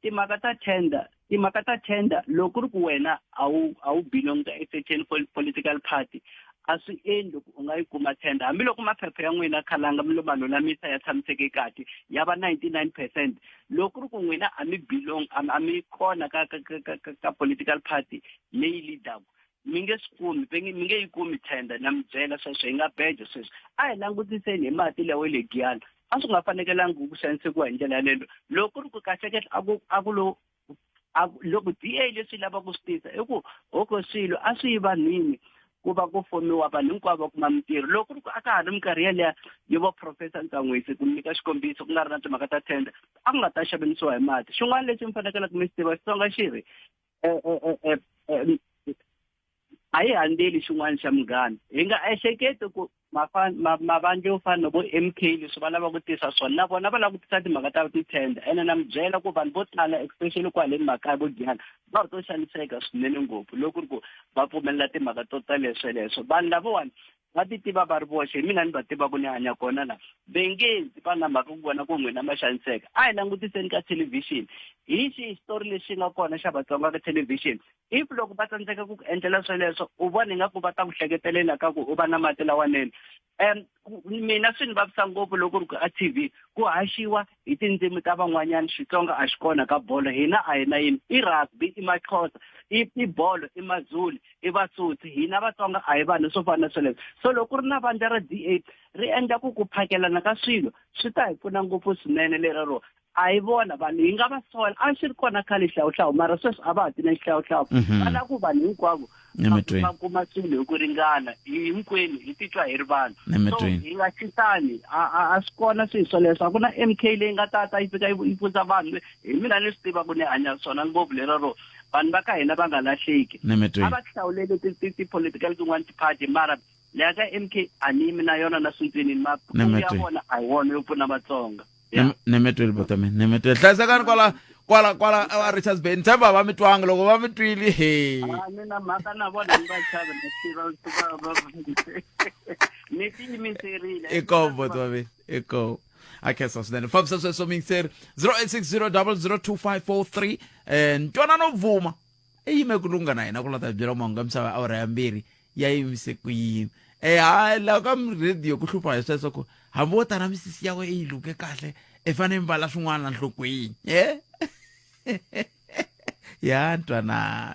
timhaka ta tender timhaka ta tender loko ku ri ku wena a wu a wu belong ka a certain political party a swi endli ku u nga yi kuma tender hambiloko maphepha ya n'wina khalanga mi lo ma lulamisa ya tshamiseke kahle ya va 99 percent loko ku ri ku n'wina a mi belong a mi kona ka ka ka ka ka political party leyi leadaka mi nge swi kumi mi nge yi kumi tender na mi byela sweswo hi nga beja sweswo a hi langutiseni hi mati lawa le Giyani a swi nga fanekelangi ku xanisekiwa hi ndlela yaleyo loko ku ri ku kahlekahle a ku a ku lo A loko DA leswi yi lavaka ku swi tisa i ku hoko swilo a swi yi vanhwini ku va ku fomiwa vanhu hinkwavo va kuma mintirho. Loko ku ri ku a ka ha ri minkarhi yaliya yo va Professor Ntsan'wisi ku mi nyika xikombiso ku nga ri na timhaka ta tender a ku nga ta xavenisiwa hi mati. Xin'wana lexi mi fanekeleke mi xi tiva Xitsonga xi ri a hi handzeli xin'wana xa munghana. Hi nga ehleketi ku mavandla yo fana na vo MK leswi va lava ku tisa swona na vona va lava ku tisa timhaka ta ti-tender ene na mi byela ku vanhu vo tala especially kwaleni makaya vo Giyani va ri to xaniseka swinene ngopfu loko ku ri ku va pfumelela timhaka to talesweleswo vanhu lavawani va ti tiva va ri voxe hi mina ni va tivaka ni hanya kona la ve nge ndzi va na mhaka ku vona ku n'wina ma xaniseka a hi langutiseni ka thelevhixini hi xihi xitori lexi nga kona xa Vatsonga ka thelevhixini If loko va tsandzeka ku ku endlela sweleswo u vona ingaku va ta ku hleketelela ka ku u va na mati lawanene. Mina swi ni vavisa ngopfu loko ri ku a TV ku haxiwa hi tindzimi ta van'wanyana Xitsonga a xi kona ka bolo hina a hi na yini i rugby i Maxhosa i i bolo i Mazulu i Vasotho hina Vatsonga a hi vanhu swo fana na sweleswo so loko ku ri na vandla ra DA ri endla ku ku phakelana ka swilo swi ta hi pfuna ngopfu swinene lerero a hi vona vanhu hi nga va sola a xi ri kona khale xihlawuhlawu mara sweswi a va ha ti na xihlawuhlawu mhm. va lava ku vanhu hinkwavo va kuma swilo hi ku ringana hinkwenu hi titwa hi ri vanhu so hi nga xisani a swi kona swilo swoleswo a ku na m k leyi nga tata yi fika yi pfuza vanhu hi mina ni swi tiva ku ni hanya swona ngopfu lero ro vanhu va ka hina va nga lahleki a va hlawuleli ti-political tin'wana ti-party mara leya ka m k a ni yimi na yona na swintsinini makungu ya vona a hi wona yo pfuna vatsonga nemetweli botame nemetweli hlayisekani kwala kwala kwala a Richards Bay ni tshemba va mi twanga loko va mi twili he mina mhaka na vona ni va chava na tiva ni tiyimiserile i kombo twavi i kombo a khensa swinene fambisa sweswo miyingiseri 0860 002543 um ntwanano bvuma i yime ku lungha na hina ku la ta byela mahungu ya misava awara ya mbirhi ya yimise ku yini e hayi laha ka radio ku hlupha hi sweswo ku hambi wo tana misisi ya wena yi luke kahle i fanele mbala swin'wana nhlokweni e ya ntwanana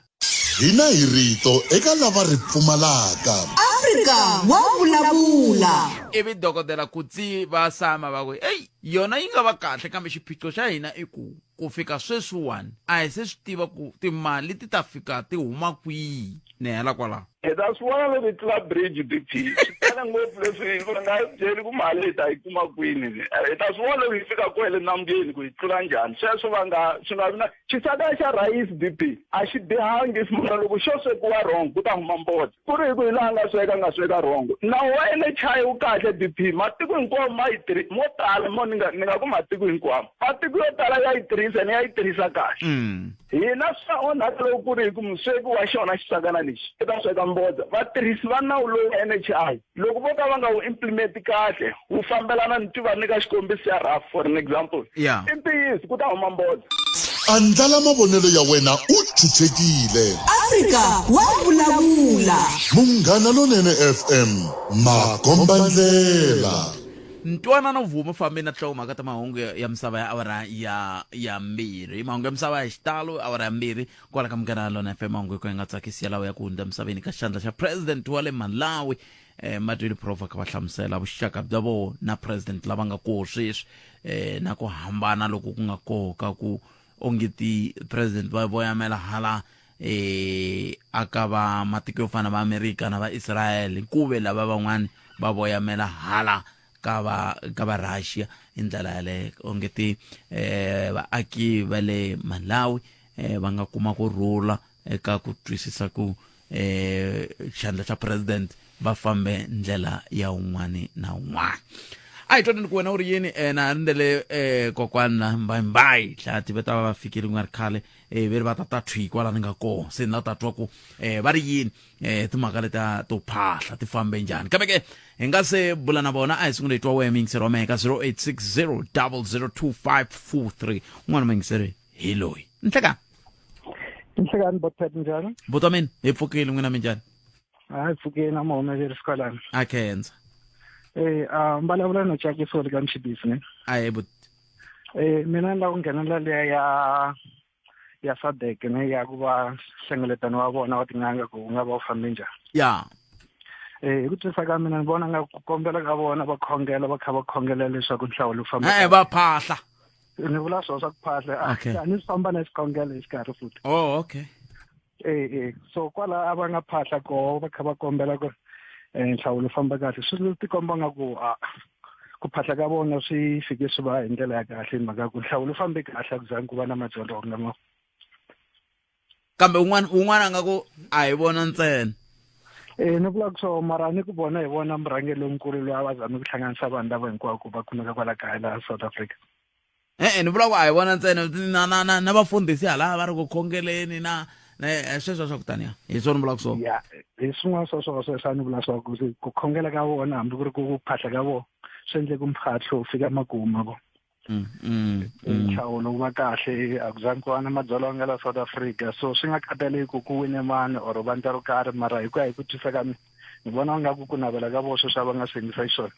hina hi rito eka lava ri pfumalaka Afrika wa vulavula ivi dokodela kutsi va sama va ku eyi yona yi nga va kahle kambe xiphiqo xa hina i ku ku fika sweswiwani a hi se swi tiva ku timali ti ta fika ti huma kwihi ni hela kwalaho hi ta swi vona loko hi tlula bridge bp swi tele ngopfu leswi va nga byeli ku mali hi ta yi kuma kwini hi ta swi vona loko hi fika kwele nambyeni ku hi tlula njhani sweswo va nga swi nga vi na xisaka xa rhayisi bp a xi bihangi mara loko xo swekiwa wrong ku ta huma mbodza ku ri hi ku hi laha nga sweka nga sweka wrong nawu wa NHI wu kahle bp matiko hinkwawo ma yi tirhi mo tala mo ni nga ni nga ku matiko hinkwawo matiko yo tala ya yi tirhisa ni ya yi tirhisa kahle mm. hina swa onhaka loko ku ri hi ku musweki wa xona xisakana lexi i ta sweka mbodza vatirhisi va nawu lowu NHI loko vo ka va nga wu implement kahle wu fambelana ni tiva nyika xikombiso ya rough for an example yeah. i ntiyiso ku ta huma mbodza andlala mavonelo ya wena u chuchekile afrika wa vulavula munghana lonene fm makombandlela ntwanano vuma fambi na nhlokomhaka ta mahungu ya misava ya awara ya ya mbirhi mahungu ya misava ya xitalo awara ya mbirhi kwala ka munghana lona fm mahungu yo ka ya nga tsakisi yalawo ya ku hundza emisaveni ka xandla xa president wa le malawi eh, matwili prova ka va hlamusela vuxaka bya vona na president lava nga koho sweswi eh, na ku hambana loku ku nga koho ka ku onge ti president va voyamela hala eh aka va matiko yo fana va Amerika na va Israel kuve lava van'wani va voyamela hala ka va ka va Russia hi ndlela yaleyo onge ti eh vaaki va le Malawi eh va nga kuma ku rhula eka ku twisisa ku eh xandla xa president va fambe ndlela ya un'wani na un'wana a hi twaneni ku wena u ri yini eh, na rindzele eh, kokwana mbayimbayi hlaya va ta va va fikile ku nga ri khale eh, ve ri va ta ta thwi kwala ni nga kona se ni la ta twa ku eh, va ri yini eh, timhaka leta to phahla ti fambe njhani kambe ke hi nga se bula na vona a hi sungule hi twa wehe miyingiseri wa mehe ka 0860 002543 un'wana muyingiseri hi loyi nhlekani Nhlekani Botpet njhani? Buti wa mina hi pfukile n'wina minjhani? Hayi pfukile na muhumelerisi kwalano. A khensa. Eh, a mbalavula no Tsakiso le ka Mchidisi ne. Ahe buti. Eh, mina ni lava ku nghenelela liya ya ya SADC ne ya ku va nhlengeletano wa vona wa tin'anga ku wu nga va wu fambe njhani. Ya. Eh, hi ku twisisa ka mina ni vona nga ku kombela ka vona va khongela va kha va khongelela leswaku nhlawulo wu famba Eh va phahla. Ni vula swona swa ku phahla. Ah, Okay. A ni swi famba na xikhongelo exikarhi futhi. Oh, okay. Eh eh so kwala a va nga phahla koho va kha va kombela ku eh, nhlawulo wu famba kahle swi tikomba nga ku a ku phahla ka vona swi fike swi va hi ndlela ya kahle hi mhaka ya ku nhlawulo wu fambe kahle a ku zangi ku va na madzolonga ma Kambe un'wana un'wana a nga ku a hi vona ntsena. Eh ni vula ku so mara ni ku vona hi vona murhangeri lonkulu loyi a va zame ku hlanganisa vanhu lava hinkwako ku va kumeka kwala kaya laha South Africa. E-e ni vula ku a hi vona ntsena na na na na vafundhisi halaya va ri ku khongeleni na na eh, sweswo swa ku taniya hi swona ni vulaka swona. Ya hi swin'wana swa swona sweswo a ni vula swa ku ku khongela ka vona hambi ku ri ku phahla ka vona swi endle ku mphahlo wu fika makumu ma vona. Mm, mm, mm. Nhlawulo wu va kahle a ku zangi ku va na madzolonga la South Africa so swi nga khataleki ku ku wine mani or vandla ro karhi mara hi ku ya hi ku twisisa ka mina ni vona nga ku ku navela ka vona sweswi a va nga swi endlisa xiswona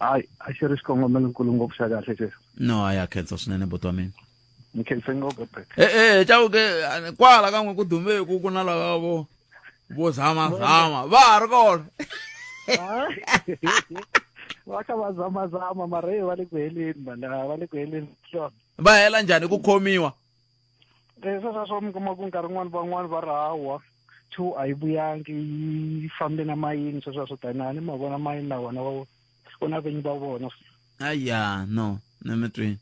hayi a xi ri xikongomelonkulu ngopfu xa kahle xexo. No a ya khensa swinene buti wa mina. Ni khense ngopfu Bheka. E e Chauke kwala ka n'we ku dume ku ku na lava vo vo zama zama va ha ri kona. Va kha va zamazama mara hey va le ku heleni mani va le ku heleni swona. Va hela njhani ku khomiwa? Eh sweswo swo mi kuma ku nkarhi wun'wani van'wani va ri hawa two a yi vuyangi yi fambe na mayini sweswo swo tani a ni ma vona mayini na vona va u na vinyi va vona. Aya no ni mi twini.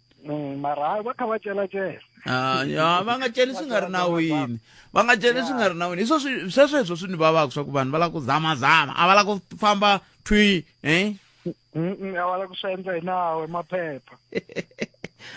Mara hayi va kha va celacela. Ah, ya va nga celi swi nga ri nawini va nga celi swi nga ri nawini hi swo swi swesweswo swi ni vavaka swa ku vanhu va lava ku zamazama a va lava ku famba thwi eh A va lava ku swi endla hi nawu hi maphepha.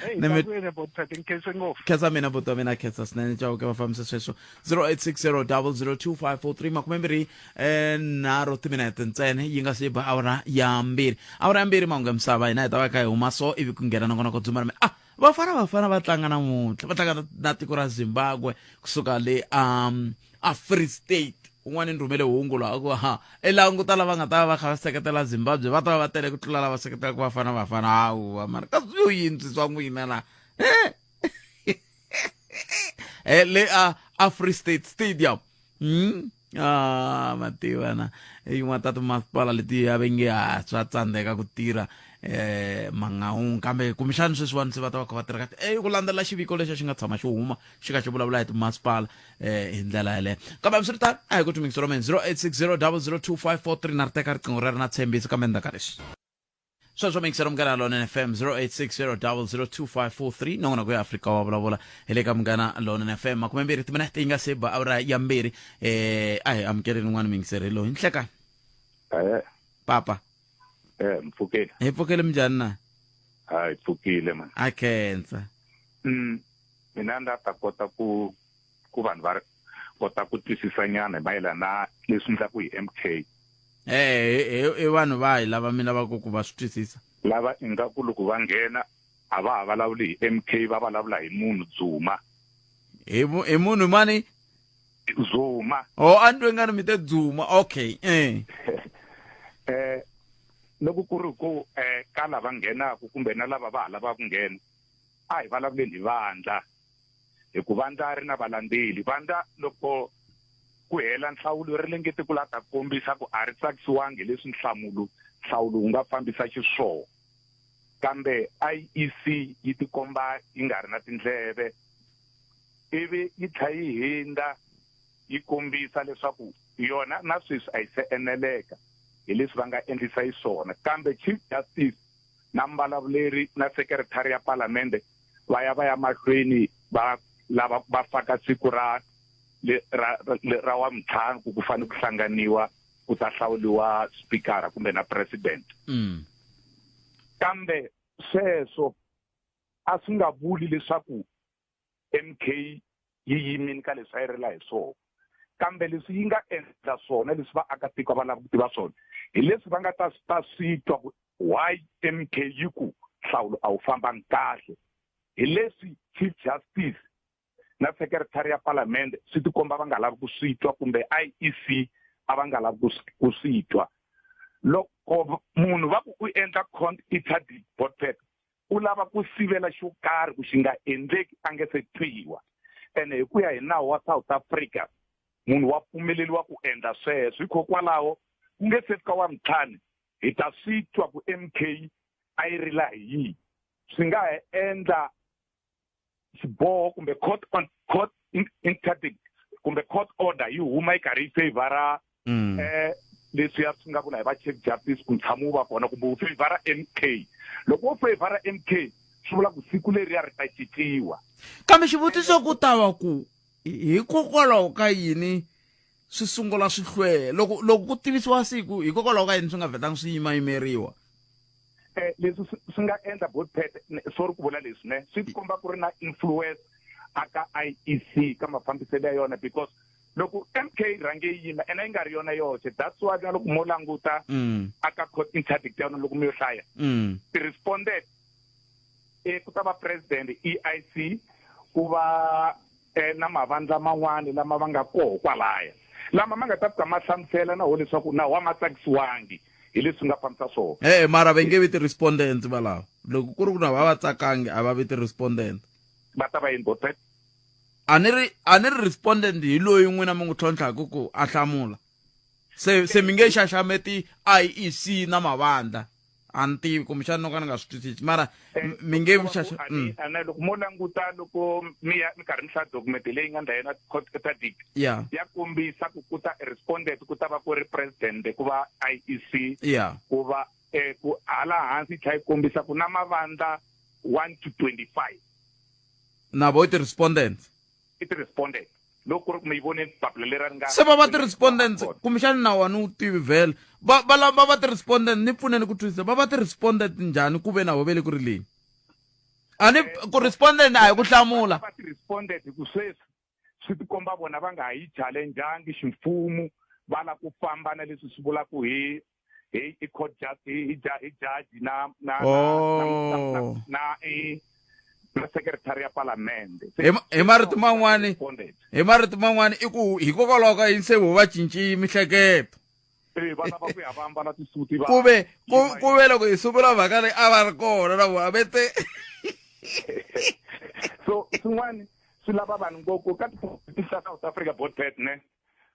Hey, Ni mi- takwini botpet nkhense ngopfu. Khensa mina buti wa mina khensa swinene Chauke va fambisa sweswo 0860002543 makumembirhi eh, nharhu timinete ntsena yi nga se ba awara ya mbirhi awara ya mbirhi mahungu ya misava hina hi ta va kha hi huma so ivi ku nghena nongonoko dzumba ra mina ah vafana vafana va tlanga namuntlha va tlanga na tiko ra Zimbabwe kusuka le um a Free State un'wana ni rhumele hungu laha ku ha i languta lava nga ta va va kha va seketela Zimbabwe va ta va va tele ku tlula lava seketelaka Bafana Bafana hawa mara ka swi yo yini swi swa n'wina la eh le a a Free State Stadium Ah mativa na yin'wana ta timasipala leti a va nge ha swa tsandzeka ku tirha eh Mangaung kambe kumbexana sweswiwani se va ta va kha va tirha kahle eh ku landzela xiviko lexi xi nga tshama xi huma xi kha xi vulavula hi timasipala eh hi ndlela yaleyo kambe hambiswiritano a hi ku timingisi ra mina 0860 002543 na ri teka riqingho rero na tshembisa kambe endzhaku ka leswi sweswo mixero munghana lonene fm 0860002543 nongonoko ya afrika wa vulavula hi le ka munghana lonene fm makumembirhi timinete yi nga se ba awara ya mbirhi eh a hi amukeleni un'wana mingiseri loyi nhlekani Eh, papa eh, mpfukile. hi pfukele minjhani na Hayi, pfukile man. a khensa Mina nda ta kota ku ku vanhu va kota ku twisisa nyana hi mayelana na leswi endlaku hi MK. Eh, i vanhu vahi lava mi lavaka ku va swi twisisa? Lava ingaku loko va nghena a va ha vulavuli hi MK va vulavula hi munhu Zuma. Hi hi munhu mani? Zuma. Oh, a ni twe nga ri mi te Zuma. Okay. Eh. Eh loko ku ri ku eh ka lava nghenaku kumbe na lava va ha lavaka ku nghena a hi vulavuleni hi vandla hi ku vandla ri na valandzeli vandla loko ku hela nhlawulo ri lengete ku la ta kombisa ku a ri tsakisiwangi hi leswi nhlamulo nhlawulo wu nga fambisa xiswona kambe IEC yi tikomba yi nga ri na tindleve ivi yi tlha yi hindza yi kombisa leswaku yona na sweswi a yi se eneleka hi leswi va nga endlisa xiswona kambe Chief Justice na mbalavuleri na sekretari ya palamende va ya va ya mahlweni va lava va faka siku ra ra ra wa mintlhanu ku ku fanele ku hlanganiwa ku ta hlawuriwa spikara kumbe na president. Kambe sweswo a swi nga vuli leswaku MK yi yimile ka leswi a yi rila hi swona. Kambe leswi yi nga endla swona leswi vaakatiko a va lava ku tiva swona hi leswi va nga ta ta swi twa ku why MK yi ku nhlawulo a wu fambangi kahle hi leswi Chief Justice na Secretary ya Palamende swi tikomba va nga lavi ku swi twa kumbe IEC a va nga lavi ku swi twa. Loko munhu va ku u endla court interdict botpet u lava ku sivela xo karhi ku xi nga endleki a nge se twiwa ene hi ku ya hi nawu wa South Africa munhu wa pfumeleriwa ku endla sweswo hikokwalaho ku nge se fika wa ntlhanu hi ta swi twa ku MK a yi rila hi yini swi nga ha endla xiboho kumbe court on court interdict kumbe court order yi huma yi karhi yi favora mm. eh leswiya swi nga vula hi va chief justice ku ntshamo wu va kona kumbe wu favora MK loko wo favora MK swi vula ku siku leriya ri ta cinciwa kambe xivutiso ku ta va ku hikokwalaho ka yini swi sungula swi hlwela loko loko ku tivisiwa siku hikokwalaho ka yini swi nga vhetanga swi yimayimeriwa eh leswi swi nga endla botpet sorry ku vula leswi ne swi tikomba ku ri na influence aka IEC ka mafambiselo ya yona because loko MK rhange yi yima ene yi nga ri yona yoxe that's why na loko mo languta mm. aka court interdict ya yona loko mi yo hlaya mm. ti-responded e ku ta va president EIC ku va eh, na mavandla man'wani lama va nga koho kwalaya lama ma nga ta fika ma hlamusela na ho leswaku na wa ma tsakisiwangi hi leswi nga fambisa swona e mara va nge vi ti-respondents valava loko ku ri ku na va va tsakangi a va vi ti-respondent va ta va yini botpet a ni ri a ni ri respondent hi loyi n'wina mi n'wi tlhontlhaka ku a hlamula se se mi nge xaxameti IEC na mavandla a ni tivi kumbexana no ka ni nga swi twisisi mara eh, mi nge xaxa mm. ana loko mo languta loko mi ya mi karhi mi hlaya document leyi nga ndla yona court interdict ya ya kombisa ku ku ta respondent ku ta va ku ri president ku va IEC ya ku va eh, ku hala hansi yi tlhela yi kombisa ku na mavandla 1 to 25 na vo i ti-respondents i ti-respondent loko ku ri ku mi yi vone papila leri ri nga se va va ti-respondents kumbexana nawu a ni wu tivi vhele va va va va ti-respondent ni pfuneni ku twisisa va va ti-respondent njhani ku ve na vo ve le ku rileni a ni eh, ku respondent a hi ku hlamula va ti-respondent hi ku sweswi swi tikomba vona va nga ha yi challengeangi ximfumo va lava ku famba na leswi swi vulaka hi hi hi court judge hi hi judge na na oh. na i na secretary ya palamende hi marito man'wani hi marito man'wani i ku hikokwalaho ka yini se vo va cinci mihleketo eh, va lava ku ya va ambala tisuti va kuve kuve loko hi sungula mhaka leyi a va ri kona na vona ve te so swin'wana swi lava vanhu ngopfu ka tipolitiki ta South Africa botpet ne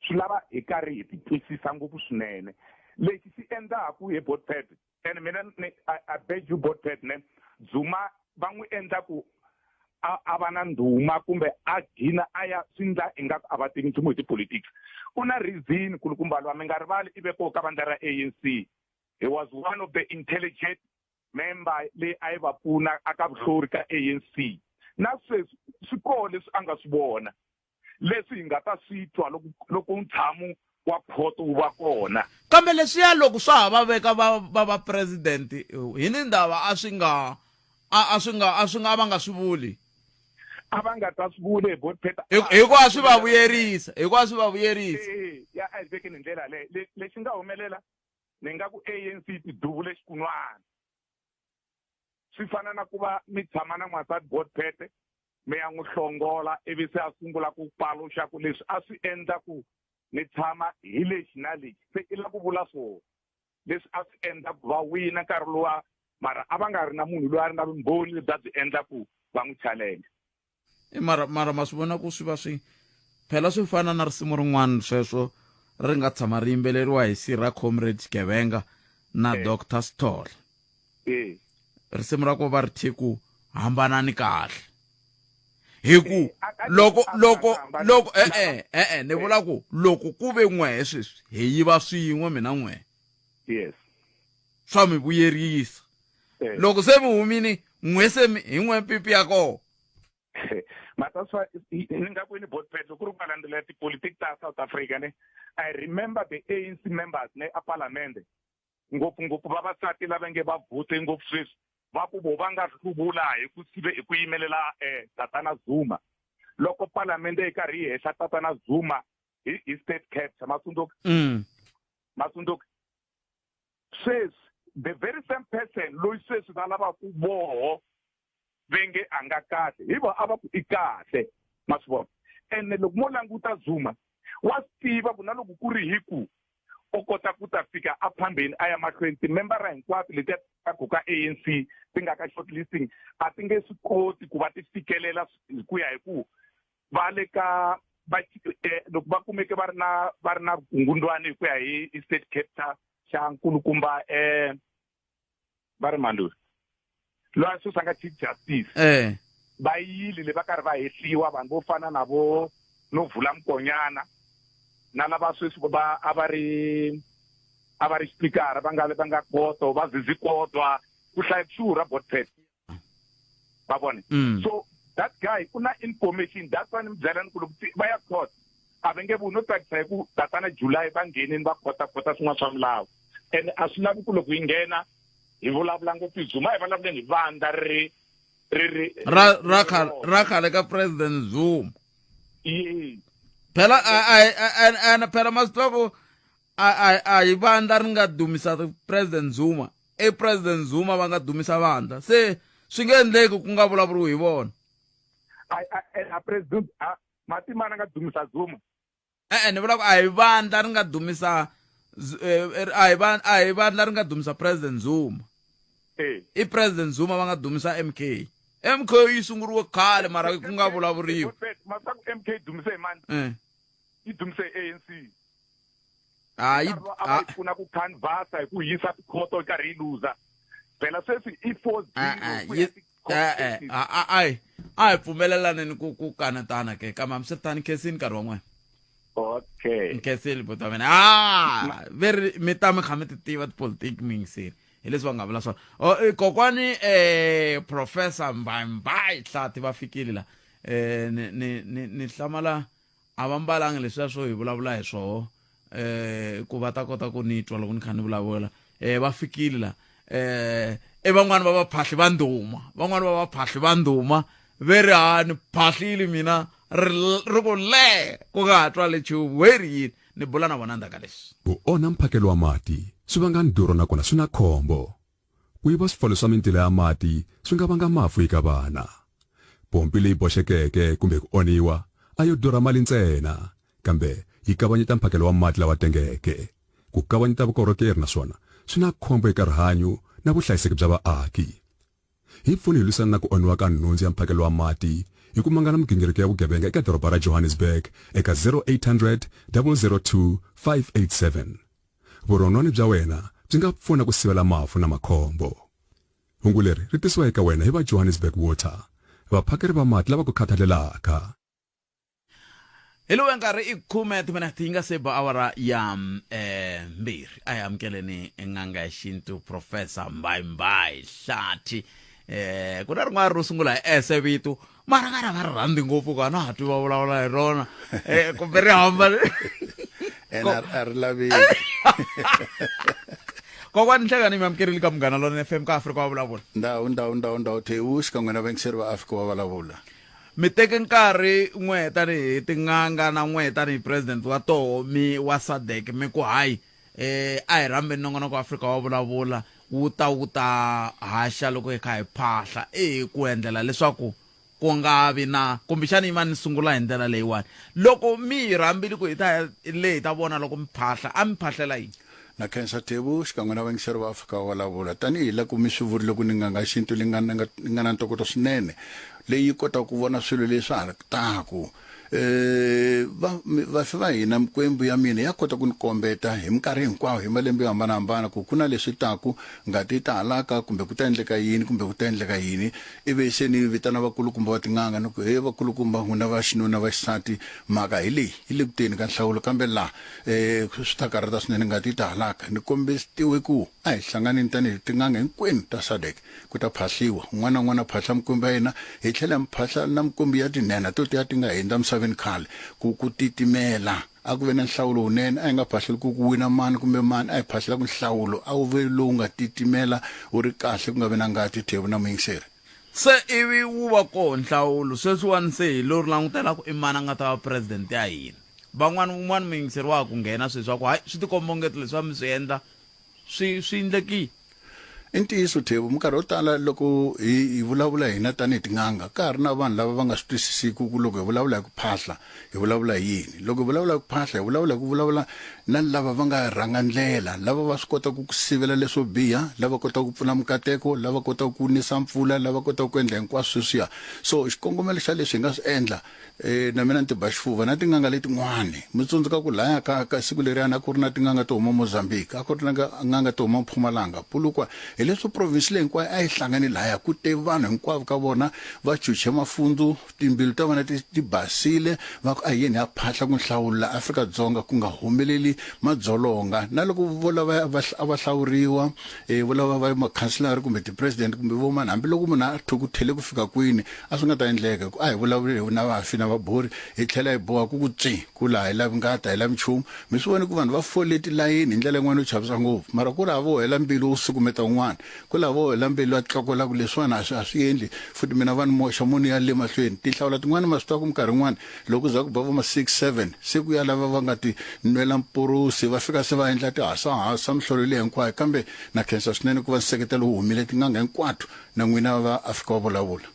swi lava hi karhi hi ti twisisa ngopfu swinene lexi xi endlaku hi botpet and mina ni I, I beg you botpet ne Zuma va n'wi endla ku a a va na ndhuma kumbe a gina a ya swi ndla ingaku a va tivi nchumu hi tipolitics u na reason kulukumba lwa mi nga rivali i ve koho ka vandla ra ANC he was one of the intelligent member leyi a yi va pfuna aka vuhluri ka ANC na sweswi swi koho leswi a nga swi vona leswi hi nga ta swi twa loko loko ntshamu wa khoto wu va kona kambe leswiya loko swa ha va veka va va va president hi ni ndava a swi nga a a swi nga a swi nga a va nga swi vuli a va nga ta swi vuli hi botpeta hikuva a swi va vuyerisa hikuva a swi va vuyerisa ya a hi vekeni hi ndlela leyi lexi nga humelela ni nga ku ANC tiduvule xikunwana swi fana na ku va mi tshama na n'wansati botpete mi ya n'wi hlongola ivi se a sungula ku paluxa ku leswi a swi endla ku ni tshama hi lexi na lexi se i la ku vula swona leswi a swi endla ku va wina nkarhi luwa mara a va nga ri na munhu loyi a ri na vumbhoni lebyi a byi endla ku va n'wi challenge e mara mara ma swi vona ku swi va swi phela swi fana na risimu rin'wana sweswo ri nga tshama ri yimbeleriwa hi sirha comrade Xigevenga na eh. Dr Sithole eh. risimu ra ko va ri thye ku hambanani kahle hi ku eh, loko loko loko e-e e-e ni vula ku loko ku ve n'wehe sweswi hi yiva swin'we mina n'wehe yes swa mi vuyerisa loko se mi humini n'we se hi n'we pipi ya kona Mataswa ni nga kwini botpet loko ku ri ku va landzelela tipolitiki ta South Africa ne I remember the ANC members ne a palamende ngopfungopfu vavasati lava nge va vhute ngopfu sweswi va ku vo va nga hluvula hi ku sive hi ku yimelela eh, tatana Zuma loko palamende yi karhi yi hehla tatana Zuma hi, hi state capture matsundzuka mm. matsundzuka sweswi the very same person loyi sweswi va lavaka voho ve nge a nga kahle hi vo a va ku i kahle ma swi vona ene loko mo languta Zuma wa swi tiva ku na loko ku ri hi ku o kota ku ta fika a phambeni a ya mahlweni timembara hinkwato letiya ta ku ka ANC ti nga ka shortlisting a ti nge swi koti ku va ti fikelela hi ku ya hi ku va le ka va eh, loko va kumeke va ri na va ri na vukungundwani hi ku ya hi state capture xa nkulukumba eh va ri mani loyi loyi a sweswi a nga chief justice eh Va yile le va karhi va hehliwa vanhu vo fana na vo Novula Mkonyana na lava sweswi va a va ri a va ri xipikara va nga va nga khoto va Zizi Kodwa ku hlaya xurha Botpet va vona mm. so that guy u na information that's why ni mi byela ni ku loko va ya court a va nge vu no tsakisa hi ku tatana July va nghenini va khota khota swin'wana swa milawu and a swi lavi ku loko hi nghena hi vulavula ngopfu hi Zuma hi vulavuleni hi vandla ri ri ri ra ra khale ra khale ka president Zuma ye phela a a a phela ma swi tiva ku a a a hi vandla ri nga dumisa president Zuma i president Zuma va nga dumisa vandla se swi nge endleki ku nga vulavuriwi hi vona a a a president a matimana nga dumisa Zuma E-e ni vula ku a hi vandla ri nga dumisa eh, eh, a hi a hi vandla ri nga dumisa president Zuma eh. I president Zuma va nga dumisa MK MK yi sunguriwe khale mara ku nga vulavuriwi masaku MK dumise hi mani eh. yi dumise ANC hayi a va yi pfuna ku canvasa hi ku yisa tikhoto yi karhi yi luza phela sweswi i 4 0 e-e a hi a hi pfumelelaneni ku ku kanetana ke kambe hambiswiritano khensini nkarhi wa n'wena okay nkhensile buti wa mina a ve ri mi ta mi kha mi ti tiva tipolitiki mi yingiseri hi leswi va nga vula swona o eh, kokwani eh professor mbayimbayi hlati va fikile la eh ni ni ni ni hlamala a va mbalangi leswiya swo hi vulavula hi swoho eh ku va ta kota ku ni twa loko ni kha ni vulavula eh va fikile la eh i van'wani va vaphahli va ndhuma van'wani va vaphahli va ndhuma ve ri ha ni phahlile mina ri ri ku le ku nga ha twali nchumu we ri yini ni bula na vona ndzhaku ka leswi Ku onha mphakelo wa mati swi vanga ndhurho nakona swi na khombo. Ku yiva swipfalo swa mintila ya mati swi nga vanga mafu eka vana. Pompi leyi boxekeke kumbe ku onhiwa a yo durha mali ntsena, kambe yi kavanyeta mphakelo wa mati lawa tengeke. Ku kavanyeta vukorhokeri naswona swi na khombo eka rihanyu na vuhlayiseki bya vaaki. Hi pfuni hi lwisana na ku onhiwa ka nhundzu ya mphakelo wa mati hi ku mangala migingiriko ya vugevenga eka doroba ra Johannesburg eka 0800 002 587. Vurhonwani bya wena byi nga pfuna ku sivela mafu na makhombo. Hungu leri ri tisiwa eka wena hi va Johannesburg Water, vaphakeri va mati lava ku khathalelaka. Hi lowu nkarhi i khume timinete yi nga se ba awara ya eh, mbirhi a hi amukeleni n'anga ya xintu professor mbayimbayi hlathi eh ku na rin'wana ro sungula hi ese vito mara nga ra va ri rhandzi ngopfu ku a na ha twi va vulavula hi rona eh kumbe ri hamba ene a ri laveki kokwani nhlekani mi amukerile ka munghana lona fm ka afrika wa vulavula ndhawu ndhawu ndhawu ndhawu thewu xikan'we na vayingiseri va afrika wa vulavula mi teke nkarhi n'we tanihi tin'anga na n'we tanihi president wa toho mi wa sadek mi ku hayi eh a hi rhambeni nongonoko wa afrika wa vulavula wu ta wu ta haxa loko hi kha hi phahla i ku endlela leswaku ku nga vi na kumbexana yi va ni sungula hi ndlela leyiwani loko mi hi rhambile ku hi ta le hi ta vona loko mi phahla a mi phahlela yini na khensa thevu xikan'we na vayingiseri va afrika wa vulavula tanihi loko mi swi vurile ku ni nganga xintu leyi nga nga na ntokoto swinene leyi kotaka ku vona swilo leswi ha taku eh va vafi va hina mikwembu ya mina ya kota ku ni kombeta hi minkarhi hinkwayo hi malembe yo hambanahambana ku ku na leswi taku ngati yi ta halaka kumbe ku ta endleka yini kumbe ku ta endleka yini ivi se ni vitana vakulukumba va tin'anga ni ku he vakulukumba n'wina va xinuna va xisati mhaka hi leyi yi le ku teni ka nhlawulo kambe laha um swi ta karhata swinene ngati yi ta halaka ni kombetiwe ku a hi hlanganeni tanihi tin'anga hinkwenu ta sadek ku ta phahliwa un'wana na un'wana a phahla mikwembu ya yena hi tlhela mi phahla na mikwembu ya tinhenha to tiya ti nga hundza misaveni khale ku ku titimela a ku ve na nhlawulo wunene a hi nga phahleli ku ku wina mani kumbe mani a hi phahlela ku nhlawulo a wu ve lowu nga titimela wu ri kahle ku nga vi na ngati thevu na muyingiseri se ivi wu va koho nhlawulo sweswiwani se hi lo ri langutela ku i mani a nga ta va president ya hina van'wana un'wana muyingiseri wa ha ku nghena sweswi wa ku hayi swi tikomba ongeti leswi va mi swi endla swi swi endlekile I ntiyiso Thebu, minkarhi yo tala loko hi hi vulavula hina tanihi tin'anga, ka ha ri na vanhu lava va nga swi twisisiki ku loko hi vulavula hi ku phahla, hi vulavula hi yini. Loko hi vulavula hi ku phahla, hi vulavula hi ku vulavula na lava va nga rhanga ndlela, lava va swi kotaka ku sivela leswo biha, lava kotaka ku pfula mikateko, lava kotaka ku nisa mpfula, lava kotaka ku endla hinkwaswo sweswiya. So xikongomelo xa leswi hi nga swi endla E, na mina ni tiba xifuva na tin'anga letin'wani mi tsundzuka ku laya ka ka siku leriyani a ku ri na tin'anga to huma mozambique a ku ri na n'anga to huma mpumalanga pulukwa Hileswo province leyi hinkwayo a yi hlangane lahaya, ku te vanhu hinkwavo ka vona va chuche mafundzu, timbilu ta vona ti ti basile, va ku a hi yeni hi ya phahla ku nhlawulo la Afrika-Dzonga ku nga humeleli madzolonga. Na loko vo lava va a va hlawuriwa, vo lava va makhanselara kumbe ti-president kumbe vo mani, hambiloko munhu a thukuthele ku fika kwini, a swi nga ta endleka ku a hi vulavuli na vafi na vabori, hi tlhela hi boha ku ku tswi, ku laha hi lavi ngati, a hi lavi nchumu. Mi swi vone ku vanhu va fole tilayini hi ndlela yin'wana yo chavisa ngopfu, mara ku ri hava wo hela mbilu wo sukumeta un'wana, ku ri hava wo hela mbilu a tlokola ku leswiwani a swi a swi endli futhi mina va ni moxa mo ni ya le mahlweni. Tinhlawula tin'wana ma swi tiva ku minkarhi yin'wana loko ku za ku ba vo ma 6, 7 se ku ya lava va nga ti nwela mpurusi va fika se va endla tihasahasa mihlolo leyi hinkwayo, kambe na khensa swinene ku va nseketelo wu humile tin'anga hinkwato na n'wina va Afrika wa vulavula.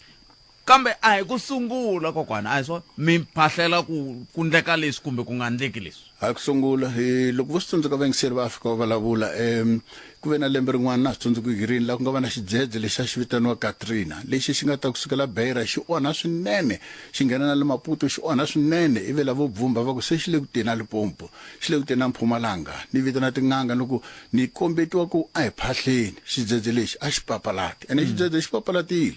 Kambe a hi ku sungula, kokwana, a hi swona? Mi phahlela ku ku ndleka leswi kumbe ku nga ndleki leswi. A hi ku sungula. Hi loko vo swi tsundzuka vayingiseri va Afrika va vulavula, um ku ve na lembe rin'wana na ha swi tsundzuki hi rini, laha ku nga va na xidzedze lexi a xi vitaniwa Katrina, lexi xi nga ta ku sukela Beira xi onha swinene, xi nghena na le Maputo xi onha swinene, ivi lavo bvumba va ku se xi le ku teni a Limpopo, xi le ku teni a Mpumalanga. Ni vitana tin'anga ni ku ni kombetiwa ku a hi phahleni, xidzedze lexi a xi papalati, ene xidzedze xi papalatile.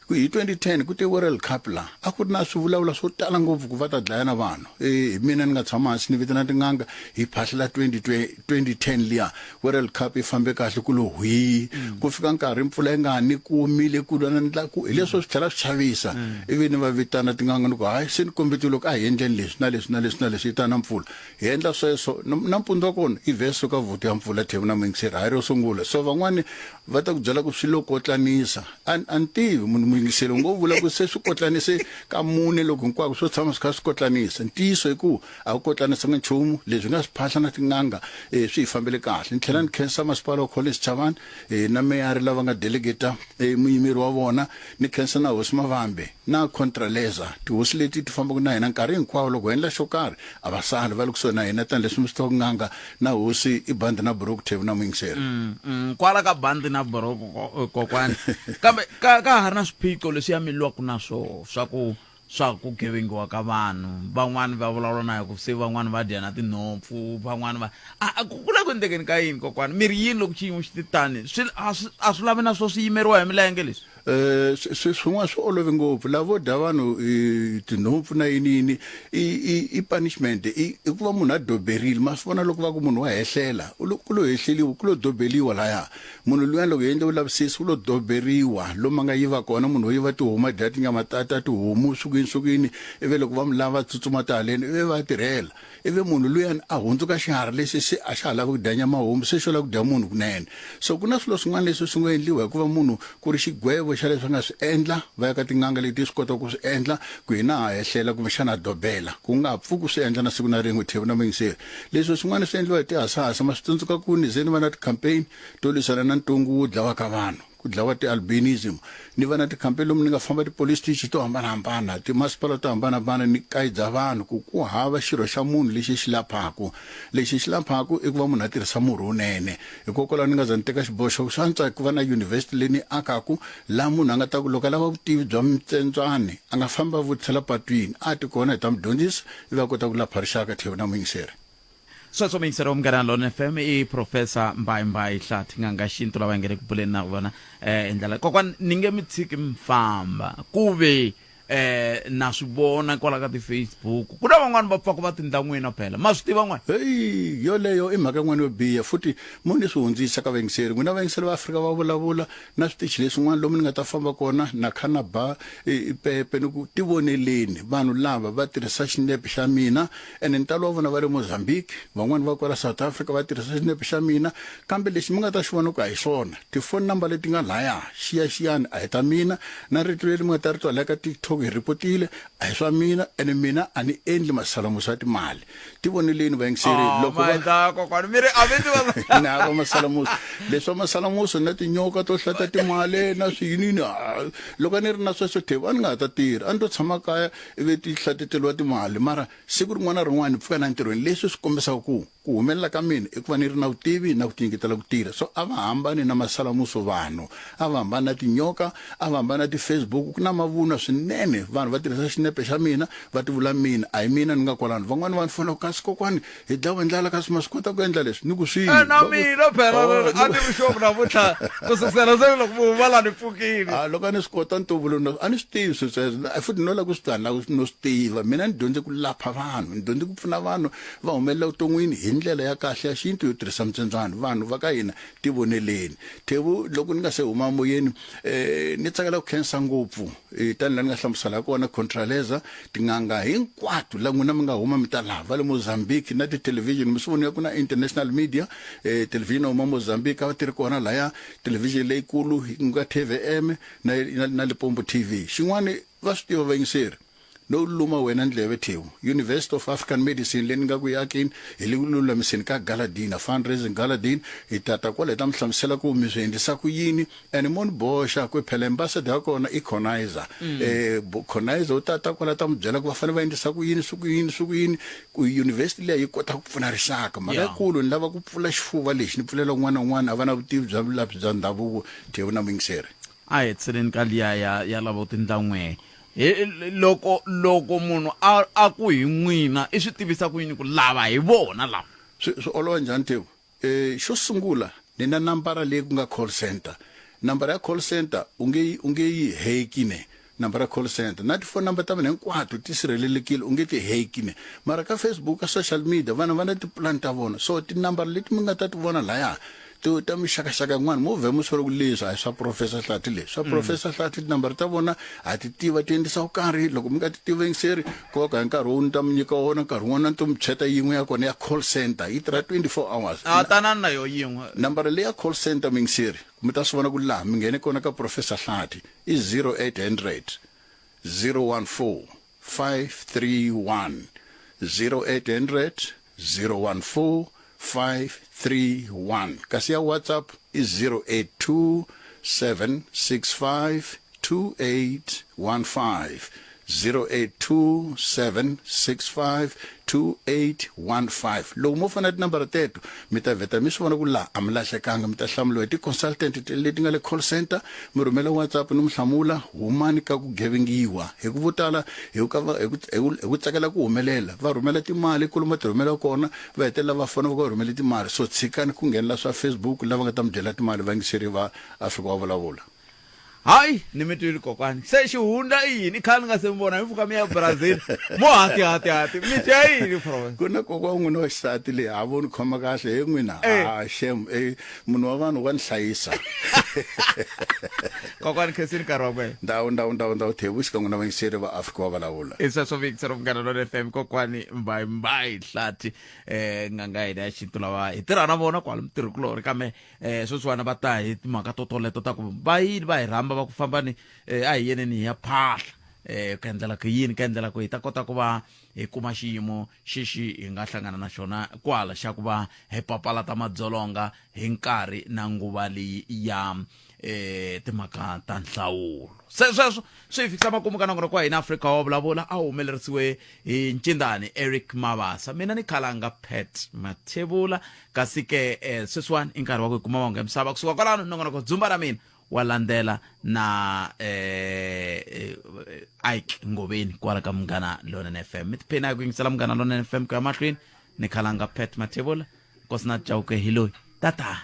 Ku hi 2010 ku te World Cup la a ku ri na swivulavula swo tala ngopfu ku va ta dlaya na vanhu. E, hi mina ni nga tshama hansi ni vitana tin'anga hi phahlela 20, 2010 liya World Cup yi fambe kahle ku lo hwii. Ku fika nkarhi mpfula yi nga ha ni ku omile ku lwa na ndla ku hi leswo swi tlhela swi chavisa. Ivi ni va vitana tin'anga ni ku hayi se ni kombetile loko a hi endleni leswi na leswi na leswi na leswi yi ta na mpfula. Hi endla sweswo nampundzu wa kona yi vhe suka vhutu ya mpfula Thembu na muyingiseri hayi ro sungula. So van'wani va ta ku byela ku swi lo kotlanisa. A a ni tivi munhu muyingiseri u ngo vula ku se swi kotlanise ka mune loko hinkwako swo tshama swi kha swi kotlanisa. Ntiyiso i ku a ku kotlanisanga nchumu leswi nga swi phahla na tin'anga swi hi fambele kahle. Ni tlhela ni khensa masipala wa Collins Chavani na meyara lava nga delegate muyimeri wa vona. Ni khensa na hosi Mavambe na Contralesa, tihosi leti ti fambaka na hina nkarhi hinkwawo loko hi endla xo karhi a va sali va le kusuhi na hina tanihileswi mi swi tivaka n'anga na hosi i bandi na buruku Thevu na muyingiseri. Kwala ka bandi na buruku kokwani kambe ka ka ha ri na swiphiqo leswiya mi lwaka na swoho swa ku swa ku gevengiwa ka vanhu van'wani va vulavula na hi ku se van'wani va dya na tinhompfu van'wani va a ku ku le ku endlekeni ka yini kokwani mi ri yini loko xiyimo xi ti tani swi a swi a swi lavi na swo swi yimeriwa hi milenge leswi Eh, swin'wana swi olove ngopfu lavo dya vanhu tinhompfu na yini yini i punishment i ku va munhu a doberile ma swi vona loko va ku munhu wa hehlela ku lo hehleliwa ku lo dobeliwa laya munhu luya loko hi endle vulavisisi u lo doberiwa lomu a nga yiva kona munhu wo yiva tihomu a dya tinyama ta ta tihomu swi ku yini swi ku yini ivi loko va mu lava tsutsuma ta haleni ivi va tirhela Ivi munhu luyani a hundzuka xiharhi lexi se a xa ha lavi ku dya nyama homu, se xo lava ku dya munhu kunene. So ku na swilo swin'wana leswi swi ngo endliwa hikuva munhu ku ri xigwevo xa leswi a nga swi endla, va ya ka tin'anga leti swi kotaka ku swi endla ku hina ha hehlela kumbexana ha dobela, ku nga ha pfuki u swi endla na siku na rin'we. Thevu na muyingiseri, leswi swin'wana swi endliwa hi tihasahasa. Ma swi tsundzuka ku ni ze ni va na ti-campaign to lwisana na ntungu wo dlawa ka vanhu. Ku dlawa ti-albinism. Ni va na ti-campaign lomu ni nga famba ti-police station to hambana-hambana, timasipala to hambana-hambana ni kayidza vanhu ku ku hava xirho xa munhu lexi xi laphaku. Lexi xi laphaku i ku va munhu a tirhisa murhi wunene. Hikokwalaho ni nga za ni teka xiboho xa ku swa antswa ku va na yunivhesiti leyi ni yi akaku laha munhu a nga ta ku loko a lava vutivi bya mitsembyani a nga fambi a vutisela patwini, a ti kona hi ta mu dyondzisa ivi a kota ku lapha rixaka, Theo na muyingiseri. Sweswo muyingiseri wa Munghana Lonene FM i Professor Mbayi-Mbayi Hlathi n'anga xintu lava hi nga le ku buleni na vona eh hi ndlela kokwani ni nge mi tshiki mi famba ku ve eh na swi vona kwala ka ti-Facebook ku na van'wani va pfaka va tindla n'wina phela ma swi tiva n'wina Heyi yoleyo i mhaka yin'wana yo biha futhi mo ni swi hundzisa ka vayingiseri n'wina vayingiseri va Afrika va vulavula na switichi leswin'wana lomu ni nga ta famba kona na kha na ba pepe ni ku tivoneleni vanhu lava va tirhisa xinepe xa mina ene ntalo wa vona va le Mozambique van'wani va kwala South Africa va tirhisa xinepe xa mina kambe lexi mi nga ta xi vona ku a hi xona tifoni number leti nga laya xiyaxiyani a hi ta mina na rito leri mi nga ta ri twa laya ka TikTok hi ripotile a hi swa mina ene mina a ni endli masalamusi ya timali tivoneleni vayingiseri Ah, loko va maendla kokwani mi ri a mi tiva ni hava masalamusi leswa masalamusi na tinyoka to hlata timali na swiyinini ah, loko a ni ri na sweswo thevu a ni nga ha ta tirha a ni to tshama kaya ivi ti hlateteriwa timali mara siku rin'wana na rin'wana ni pfuka na ntirhweni leswi swi kombisaka ku Ku humelela ka mina i ku va ni ri na vutivi na ku tinyiketela ku tirha. So a va hambani na masalamuso vanhu, a va hambani na tinyoka, a va hambani na ti-Facebook. Ku na mavunwa swinene, vanhu va tirhisa xinepe xa mina va ti vula mina, a hi mina ni nga kwalano. Van'wani va ni fona ku kasi kokwani hi dlawe hi ndlala kasi ma swi kota ku endla leswi, ni ku swihi? Eh, na Va ku, mina phela Oh, a ni ri sure ku namuntlha ku sukusela se loko mi huma la ni pfukile. A loko a ni swi kota ntovulo no a ni swi tivi swilo sweswo, futhi no lava ku swi tiva, ni lava no swi tiva. Mina ni dyondze ku lapha vanhu, ni dyondze ku pfuna vanhu va humelela vuton'wini hi ndlela ya kahle ya xintu yo tirhisa mutsembyani. Vanhu va ka hina tivoneleni. Thevu, loko ni nga se huma emoyeni, eh, ni tsakela ku khensa ngopfu eh, tani laha ni nga hlamusela ha kona Contralesa, tin'anga hinkwato la n'wina mi nga huma mi ta laha va le Mozambique na tithelevhixini mi swi vonile ku na international media eh, thelevhixini ya huma Mozambique a va ti ri kona laya thelevhixini leyikulu yi nga TVM na, na, na Limpopo TV. Xin'wana va swi tiva vayingiseri No luma wena ndleve Theo. University of African Medicine leyi ni nga ku yi akeni hi le ku lulamiseni ka gala dinner, fundraising gala dinner. Hi ta ta kwala hi ta mi hlamusela ku mi swi endlisa ku yini and mo ni boxa ku phela ambassador ya kona i Conizer. Eh Conizer u ta ta kwala ta mi byela ku va fanele va endlisa ku yini swi ku yini swi ku yini ku university liya yi kota ku pfuna rixaka. Mhaka yikulu ni lava ku pfula xifuva lexi ni pfulela un'wana na un'wana a va na vutivi bya vulaphi bya ndhavuko Theo na muyingiseri. A hi hetiseleni ka liya ya ya lavo tindla n'we. He, loko loko munhu a a ku hi n'wina i swi tivisa ku yini ku lava hi vona lava? Swi swi olova njhani Thewu? E, xo sungula ni na nambara leyi ku nga call center. Nambara ya call center u nge yi u nge yi heki ne nambara ya call center. Na ti-phone number ta mina hinkwato ti sirhelelekile u nge ti heki ne. Mara ka Facebook ka social media vanhu va na tipulani ta vona. So tinambara leti mi nga ta ti vona laya to ta mixakaxaka yin'wana mo vhe mo swi vona ku leswi a hi swa professor Hlathi leswi swa professor Hlathi tinambara ta vona ha ti tiva ti endlisa ku karhi loko mi nga ti tivi yingiseri koka hi nkarhi wu ni ta mi nyika wona nkarhi wun'wana ni to mi tshweta yin'we ya kona ya call center yi tirha 24 hours a tanani na yo yin'we nambara leyi ya call center muyingiseri mi ta swi vona ku laha mi nghene kona ka professor Hlathi i 0800 014 531 0800 014 531 kasi ya WhatsApp i 082 765 2815 082 765 2815 loko mo fona tinambara teto mi ta vheta mi swi vona ku laha a mi lahlekanga mi ta hlamuriwa hi ti-consultant leti nga le call center mi rhumela WhatsApp ni mi hlamula humani ka ku gevengiwa hi ku vo tala hi ku hi ku hi ku tsakela ku humelela va rhumela timali kolomu va ti rhumela kona va hetelela va fona va ku va rhumele timali so tshikani ku nghenela swa Facebook lava nga ta mi dyela timali vayingiseri va Afrika wa vulavula. Hayi ni mi twile kokwani se xihundla i yini i khale ni nga se mi vona mi pfuka mi ya Brazil mo hati hati hati mi dya yini prof ku na kokwa wa n'wina wa xisati leyi ha vo ni khoma kahle he n'wina Eh. ah shem eh munhu wa vanhu wa ni hlayisa kokwani khensini nkarhi wa wena ndawu ndawu ndawu ndawu thevu xikan'we na vayingiseri va Afrika wa vulavula i sweswo vuyingiseri Munghana Lonene FM kokwani mbayi mbayi hlathi eh n'anga ya hina ya xintu lava hi tirha na vona kwala mutirhikulorhi kambe eh sweswiwani va ta hi timhaka to toleto ta ku va yini va hi rhamba va ku fambani eh, a hi yeneni hi ya phahla eh ku endlela ku yini ku endlela ku hi ta kota ku va hi kuma xiyimo xexi hi nga hlangana na xona kwala xa ku va hi papalata madzolonga hi nkarhi na nguva leyi ya eh timhaka ta nhlawulo se sweswo swi hi fikisa makumu ka nongonoko wa hina Afrika wa vulavula a humelerisiwe hi ncindani Eric Mabasa mina ni khalanga Pat Mathebula kasi ke eh, sweswiwani i nkarhi wa ku hi kuma mahungu ya misava kusuka kwalano nongonoko dzumba ra mina wa landzela na eh, eh, Ike Ngoveni kwala ka Munghana Lonene FM mi tiphina hi ku yingisela Munghana Lonene FM ku ya mahlweni ni khalanga Pat Mathebula Nkosinathi Chauke hi loyi tata.